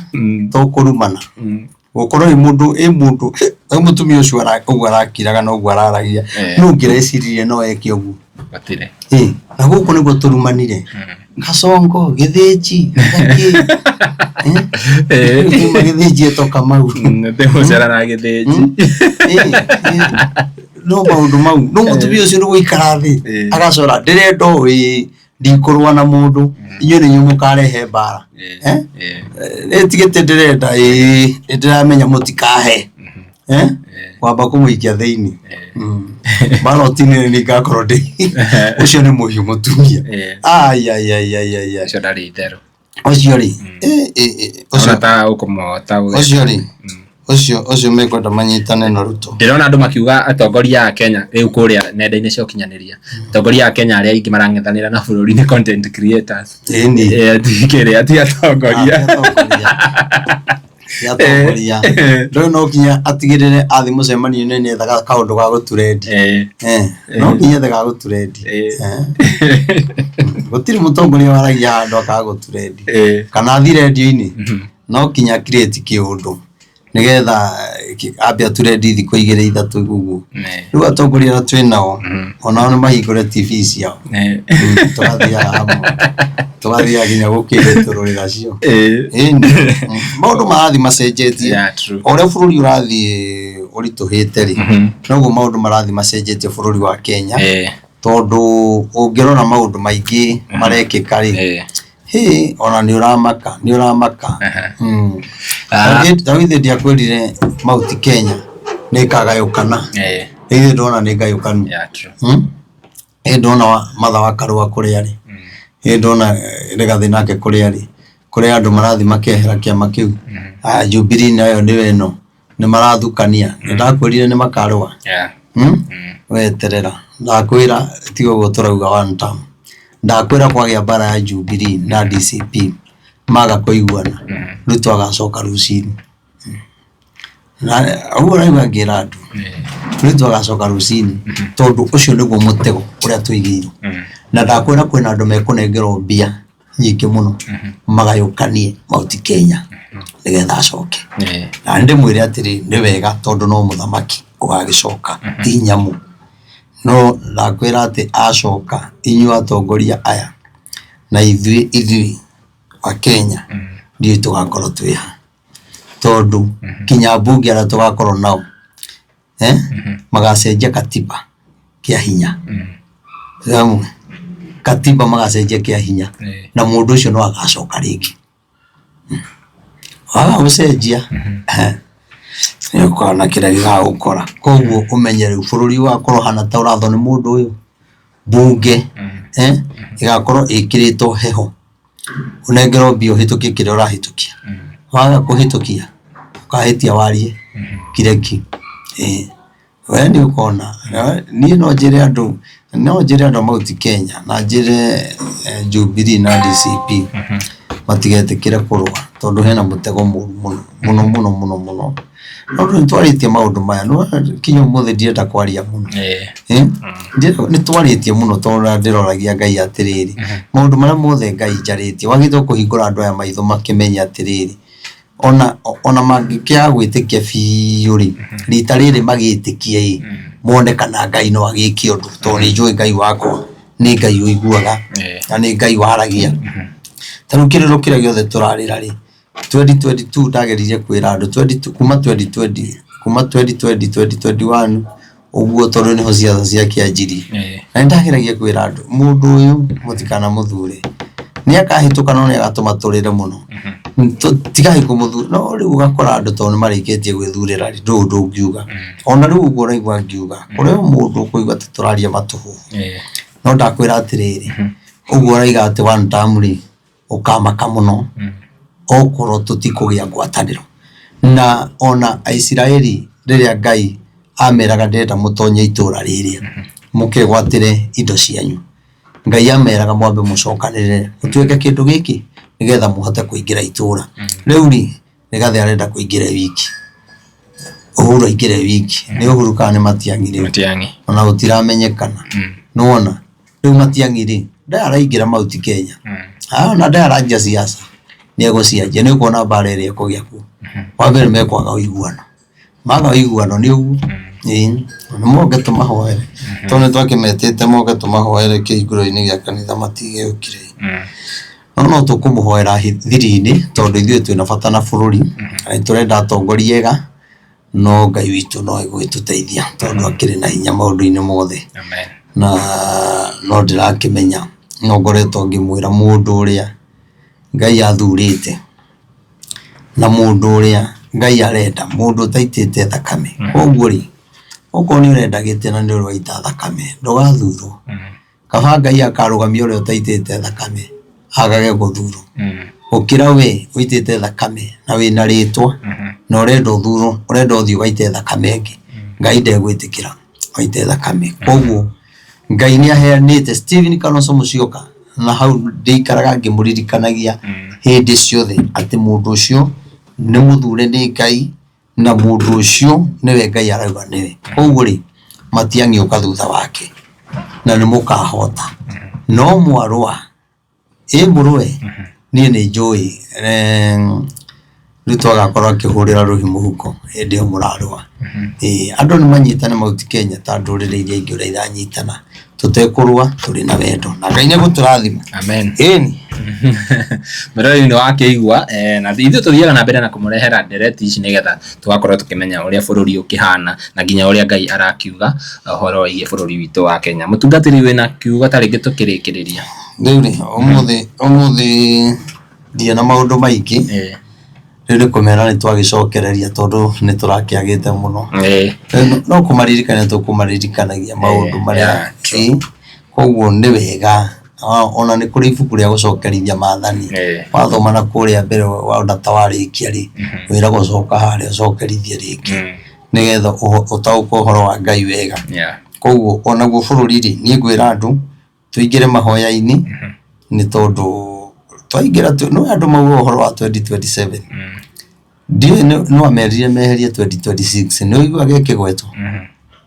to kũrumana. Gũkorwo ĩ mũndũ, ĩ mũndũ, ĩ mũtumia ũcio ũguo arakiraga na ũguo araragia, nũ ũngĩreciririe no eke ũguo? Gũtirĩ. Na gũkũ nĩguo tũrumanire. Kasongo, Gĩthĩnji, gakĩ. Rĩu Gĩthĩnji etwo Kamau. Ndĩmũcera na Gĩthĩnji. No maũndũ mau, no mũtumia ũcio nĩ gũikara thĩ, agacora, ndĩrenda ũũ ĩĩ, ndikũrũa na mũndũ, inyuĩ nĩ inyuĩ mũkarehe mbara. Nĩtigĩte ndĩrenda ĩĩ, nĩndĩramenya mũtikahe. Wamba kũmũikia thĩinĩ. Ballot nĩ niĩ ngakorwo ndĩ ũcio nĩ mũhiũ mũtumia. Ai ai ai ai ai ai. Ũcio ndarĩ itherũ. Ũcio rĩ, ũcio Ona ta ũkũmũhota ũguo. Ũcio rĩ, ũcio ũcio mekwenda manyitane na Ruto. Ndĩrona andũ makiuga atongoria a Kenya rĩu kũrĩa nenda-inĩ cia ũkinyanĩria, atongoria a Kenya arĩa aingĩ marang'ethanĩra na bũrũri nĩ content creators. Ĩni. Ti kĩrĩa, ti atongoria. Atongoria. Ti atongoria. Rĩu no nginya atigĩrĩre athiĩ mũcemanio-inĩ nĩ ethaga kaũndũ ga gũturendi. No nginya ethe ga gũturendi. Gũtirĩ mũtongoria waragia handũ akaga gũturendi. Kana athiĩ rendio-inĩ no nginya create kĩũndũ nĩgetha ambe aturendi thikũ igĩrĩ ithatũ ũguo. Rĩu atongoria arĩa twĩ nao onao nĩ mahingũre TV ciao. Tũgathiaga hamwe. Tũgathiaga nginya gũkĩhĩtũrũrĩra cio. Ĩni. Maũndũ marathiĩ macenjetie. Yeah, true. O ũrĩa bũrũri ũrathiĩ ũritũhĩte rĩ, noguo maũndũ marathiĩ macenjetie bũrũri wa Kenya. Tondũ ũngĩrora maũndũ maingĩ marekĩka rĩ, hĩ ona nĩ ũramaka, nĩ ũramaka. Ta githĩ ndiakwĩrire Mount Kenya nĩ ĩkagayũkana. Githĩ ndwona nĩ ngayũkanu. Yeah, true. Ĩ ndona Martha wa Karũa kũrĩa arĩ, ĩ ndona Rigathĩ nake kũrĩa arĩ, kũrĩ andũ marathiĩ makehera kĩama kĩu. Aya Jubilee nayo nĩyo ĩno, nĩ marathukania. Nĩ ndakwĩrire nĩ makarũa. Weterera, ndakwĩra tiga ũguo tũrauga one term. Ndakwĩra kwagĩa mbara ya Jubilee na DCP maga kũiguana, Ruto agacoka rũcinĩ. Na ũguo ũraigua ngĩra andũ, Ruto agacoka rũcinĩ tondũ ũcio nĩguo mũtego ũrĩa tũigĩirwo. Na ndakwĩra kwĩna andũ mekũnengerwo mbia nyingĩ mũno magayũkanie Mount Kenya nĩgetha acoke. Na ndĩmwĩre atĩrĩ, nĩ wega tondũ no mũthamaki ũgagĩcoka ti nyamũ. No ndakwĩra atĩ acoka inyuĩ atongoria aya na ithuĩ ithuĩ wa Kenya ndiũĩ tũgakorwo twĩ ha. Tondũ kinya ambunge arĩa tũgakorwo nao magacenjia katiba kĩa hinya. Hamwe katiba magacenjia kĩa hinya na mũndũ ũcio no agacoka rĩngĩ. Waga gũcenjia nĩ ũkona kĩrĩa gĩgagũkora. Koguo ũmenye rĩu bũrũri ũgakorwo ũhana ta ũrathwo nĩ mũndũ ũyũ, mbunge ĩgakorwo ĩkĩrĩtwo heho, ũnengerwo mbia ũhĩtũkie kĩrĩa ũrahĩtũkia. Waga kũhĩtũkia ũkahĩtia warie kire ki. We nĩ ũkona. Niĩ no njĩre andũ, no njĩre andũ a Mount Kenya na njĩre Jubilee na DCP matigetĩkĩre kũrũa tondũ hena mũtego mũru mũno mũno mũno mũno mũno. Tondũ nĩ twarĩtie maũndũ maya, nĩ wona kinya ũmũthĩ ndirenda kwaria mũno. Nĩ twarĩtie mũno tondũ ndĩroragia Ngai atĩrĩrĩ, maũndũ marĩa mothe Ngai njarĩtie, wagĩrĩirwo kũhingũra andũ aya maitho makĩmenye atĩrĩrĩ, ona mangĩkĩaga gwĩtĩkia biũ rĩ, rita rĩrĩ magĩtĩkie ĩ, mone kana Ngai no agĩke ũndũ, tondũ nĩ njũĩ Ngai wakwa nĩ Ngai ũiguaga na nĩ Ngai waragia. Ta rĩu kĩrĩro kĩrĩa gĩothe tũrarĩra rĩ, 2022 ndageririe kwĩra andũ 22 kuma 2020 kuma 2020 2021 ũguo tondũ nĩho ciatha ciakĩanjirie. Na nĩ ndageragia kwĩra andũ mũndũ ũyũ mũtikanamũthure nĩ akahĩtũka no nĩ agatũma tũrĩre mũno. Tigai kũmũthura no rĩu ũgakora andũ tondũ nĩ marĩkĩtie gwĩthurĩra rĩ ndũĩ ũndũ ũngiuga. Ona rĩu ũguo ũraigua ngiuga kũrĩ o mũndũ ũkũigua ta tũraria matũhũhũ. No ndakwĩra atĩrĩrĩ ũguo ũraiga atĩ one term rĩ ũkamaka mũno okorwo tũtikũgĩa ngwatanĩro. Na ona Aisiraeli rĩrĩa Ngai ameraga ndĩrenda mũtonye itũra rĩrĩa mũkegwatĩre indo cianyu, Ngai ameraga mwambe mũcokanĩrĩre mũtuĩke kĩndũ gĩkĩ nĩgetha mũhote kũingĩra itũra. Rĩu rĩ, Rigathĩ arenda kũingĩra e wiki, Uhuru aingĩre e wiki, nĩ Uhuru kana nĩ Matiang'i rĩu? Matiang'i. Ona gũtiramenyekana. Nĩwona? Rĩu Matiang'i rĩ, ndarĩ araingĩra Mount Kenya. Ona ndarĩ aranjia siasa, nĩ egũcianjia, nĩ ũkuona mbara ĩrĩa ĩkũgĩa kuo. Wa mbere mekwaga ũiguano, maga ũiguano nĩ ũguo, ĩĩ, na moke tũmahoere, tondũ nĩ twakĩmetĩte moke tũmahoere kĩhingũro-inĩ gĩa kanitha matigĩũkire. No no tũkũmũhoera thiri-inĩ tondũ ithuĩ twĩna bata na bũrũri, na nĩ tũrenda atongoria ega, no Ngai witũ no egũgĩtũteithia tondũ akĩrĩ na hinya maũndũ-inĩ mothe. Amen. Na no ndĩrakĩmenya no ngoretwo ngĩmwĩra mũndũ ũrĩa Ngai athurĩte na mũndũ ũrĩa Ngai arenda, mũndũ ũtaitĩte thakame. Koguo rĩ, okorwo nĩ ũrenda gĩtĩ na nĩ ũrĩ waita thakame, ndũgathurwo. Kaba Ngai akarũgamia ũrĩa ũtaitĩte thakame agage gũthurwo gũkĩra we ũitĩte thakame na wĩna rĩtwa na ũrenda ũthurwo ũrenda ũthiĩ ũgaite thakame ĩngĩ. Ngai ndegwĩtĩkĩra ũite thakame. Koguo Ngai nĩ aheanĩte Stephen Kalonzo Musyoka na hau ndĩikaraga ngĩmũririkanagia hĩndĩ ciothe atĩ mũndũ ũcio Nĩ mũthure nĩ Ngai na mũndũ ũcio nĩwe Ngai arauga nĩwe. Koguo rĩ, Matiang'i ũka thutha wake na nĩ mũkahota. No mwarũa, ĩ mũrũe, niĩ nĩ njũĩ Ruto agakorwo akĩhũrĩra rũhi mũhuko hĩndĩ ĩyo mũrarũa. Ĩĩ andũ nĩ manyitane Mount Kenya ta ndũrĩrĩ iria ingĩ ũrĩa iranyitana tũtekũrũa tũrĩ na wendo na Ngai nĩ egũtũrathima. Amen. Ĩni. Mwĩroreri nĩ wakĩigua na ithuĩ tũthiaga na mbere na kũmũrehera ndereti ici nĩgetha tũgakorwo tũkĩmenya ũrĩa bũrũri ũkĩhana na nginya ũrĩa Ngai arakiuga ũhoro wĩgiĩ bũrũri witũ wa Kenya. Mũtungatĩri wĩna kiugo ta rĩngĩ tũkĩrĩkĩrĩria? Rĩu rĩ, ũmũthĩ ũmũthĩ ndirĩ na maũndũ maingĩ, rĩu nĩ kũmera nĩ twagĩcokereria tondũ nĩ tũrakĩagĩte mũno. Rĩu no kũmaririkania tũkũmaririkanagia maũndũ marĩa ĩĩ, koguo nĩ wega ona nĩ kũrĩ ibuku rĩa gũcokerithia maathani, wathoma na kũrĩa mbere wona ta warĩkia rĩ, wĩragwo coka harĩa ũcokerithie rĩngĩ nĩgetha ũtaũkwo ũhoro wa Ngai wega. Koguo onaguo bũrũri rĩ, niĩ ngwĩra andũ tũingĩre mahoya-inĩ nĩ tondũ twaingĩra nĩ andũ maugaga ũhoro wa 2027 ndiũĩ no amerire meherie 2026 nĩ ũiguaga ĩkĩgwetwo?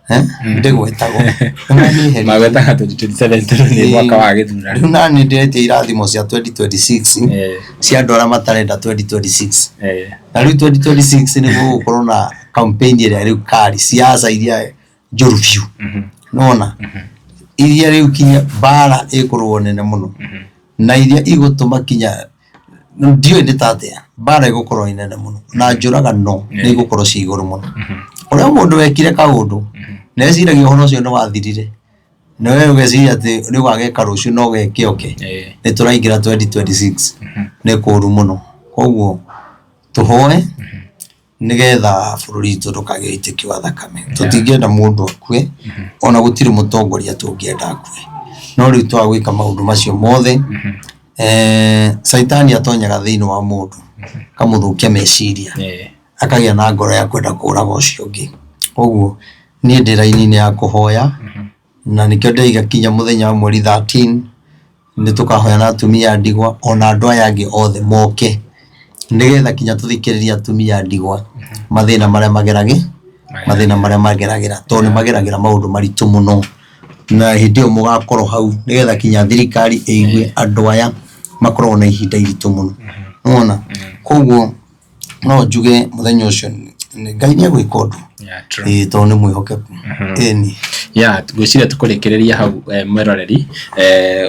Eh? Ndĩgwetagwo. Nĩmamĩeheririe. Magwetaga 2027 tondũ nĩ mwaka wa gĩthurano. Rĩu nani ndĩretia irathimo cia 2026 cia andũ arĩa matarenda 2026. Na rĩu 2026 nĩ gũgũkorwo na campaign ĩrĩa rĩu kari siasa iria njũru biũ. Nĩwona? Iria rĩu kinya mbara ĩkũrũo nene mũno. Na iria igũtũma kinya ndiũĩ nĩ ta atĩa mbara ĩgũkorwo ĩ nene mũno na njũragano nĩ igũkorwo ciĩ igũrũ mũno. Ũrĩa mũndũ wekire kaũndũ na eciragia ũhoro ũcio nĩ wathirire na we ũgeciria atĩ nĩ ũgageka rũciũ no geke oke nĩ tũraingĩra 2026 nĩ kũru mũno. Koguo tũhoe nĩgetha bũrũri witũ ndũkagĩe ũitĩki wa thakame. Tũtingĩenda mũndũ akue ona gũtirĩ mũtongoria tũngĩenda akue. No rĩu twaga gwĩka maũndũ macio mothe caitani atonyaga thĩinĩ wa mũndũ akamũthũkia meciria akagĩa na ngoro ya kwenda kũraga ũcio ũngĩ. Koguo niĩ ndĩ raini-inĩ ya kũhoya na nĩkĩo ndĩraiga kinya mũthenya wa mweri 13 nĩ tũkahoya na atumia a ndigwa ona andũ aya angĩ othe moke nĩgetha kinya tũthikĩrĩrie atumia a ndigwa mathĩna marĩa mageragĩ mathĩna marĩa mageragĩra tondũ nĩ mageragĩra maũndũ maritũ mũno na hĩndĩ ĩyo mũgakorwo hau nĩgetha kinya thirikari ĩigue andũ aya makoragwo na ihinda iritũ mũno nĩwona koguo no njuge mũthenya ũcio Ngai nĩ egwĩka ũndũ Yeah, true. ĩĩ tondũ nĩ mwĩhokeku ĩni ya ngwĩciria tũkũrĩkĩrĩria hau mwĩroreri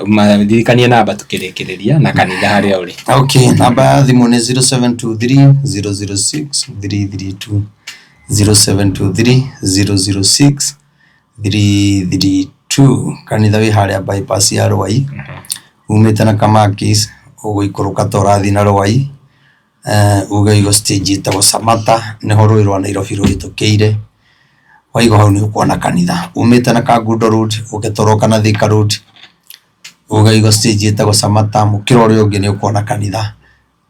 maririkanie namba tũkĩrĩkĩrĩria na kanitha harĩa ũrĩ. Okay, namba ya thimũ nĩ 0723 006 332 0723 006 332 kanitha wĩ harĩa bypass ya Rwai umĩte na Kamakis ũgũikũrũka ta ũrathiĩ na Rwai uge ũigo stage ĩtagwo Samata nĩho rũĩ rwa Nairobi rũhĩtũkĩire waigua hau nĩ ũkuona kanitha umĩte na Kangundo Road ũke toroka na Thika Road uge ũigo stage ĩtagwo Samata mũkĩra ũrĩa ũngĩ nĩ ũkuona kanitha.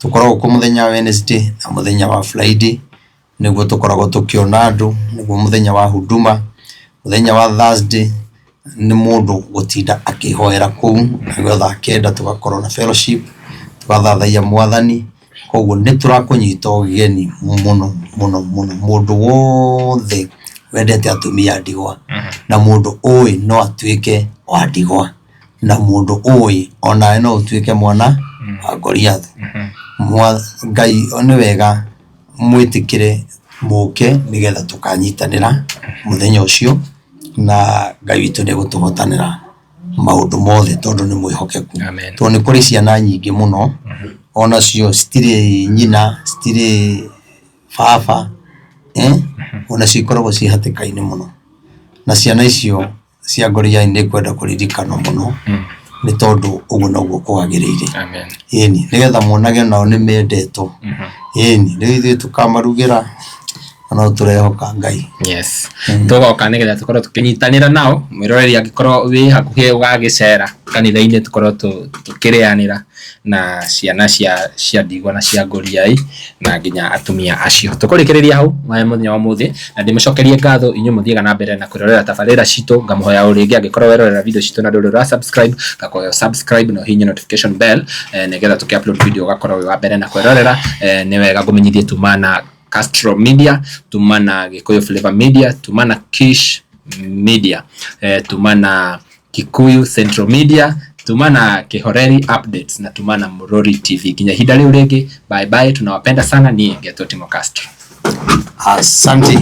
Tũkoragwo kuo mũthenya wa Wednesday na mũthenya wa Friday nĩguo tũkoragwo tũkĩona andũ, nĩguo mũthenya wa huduma, mũthenya wa Thursday nĩ mũndũ gũtinda akĩhoera kũu nĩguo thaa kenda tũgakorwo na fellowship, tũgathathaiya mwathani, koguo nĩ tũrakũnyita ũgeni mũno mũno mũno mũndũ wothe wendete atumia a ndigwa na mũndũ ũĩ no atuĩke wa ndigwa. Na mũndũ ũĩ onawe no ũtuĩke mwana wa Goliath. Ngai nĩ wega mwĩtĩkĩre mũke nĩgetha tũkanyitanĩra mũthenya ũcio na Ngai witũ nĩ egũtũhotanĩra maũndũ mothe tondũ nĩ mwĩhokeku. Amen. Tondũ nĩ kũrĩ ciana nyingĩ mũno onacio citirĩ nyina, citirĩ baba, onacio ikoragwo ciĩ hatĩka-inĩ mũno. Na ciana icio cia Goliath nĩ kwenda kũririkanwo mũno nĩ tondũ ũguo noguo kwagĩrĩire. Amen. Ĩni nĩgetha monage nao nĩ mendetwo. Ĩni rĩu ithuĩ tũkamarugĩra na No tũrehoka Ngai. Yes, tũgoka nĩgetha tũkorwo tũkĩnyitanĩra nao. Mwĩroreri, angĩkorwo wĩ hakuhĩ ũgagĩcera kanitha-inĩ, tũkorwo tũkĩrĩanĩra na ciana cia ndigwa na cia ngũriai na nginya atumia acio. Tũkũrĩkĩrĩria hau mũthenya wa ũmũthĩ, na ndĩmũcokerie ngatho inyuĩ mũthiaga na mbere na kwĩrorera tabarĩra citũ. Ngamũhoya o rĩngĩ, angĩkorwo werorera video citũ na ndũrĩ ũra subscribe, ngakũhoya subscribe na ũhihinye notification bell, nĩgetha tũkĩ upload video ũgakorwo wĩ wa mbere na kwĩrorera. Nĩ wega ngũmenyithie tuma na Castro Media, tuma na Gikuyu Flavor Media, tuma na Kish Media, tuma na Kikuyu Central Media, tuma na Kihoreri Updates na tuma na Murori TV. Nginya ihinda rĩu rĩngĩ, bye bye, tunawapenda sana. Niĩ ngetwo Timo Castro. Asante.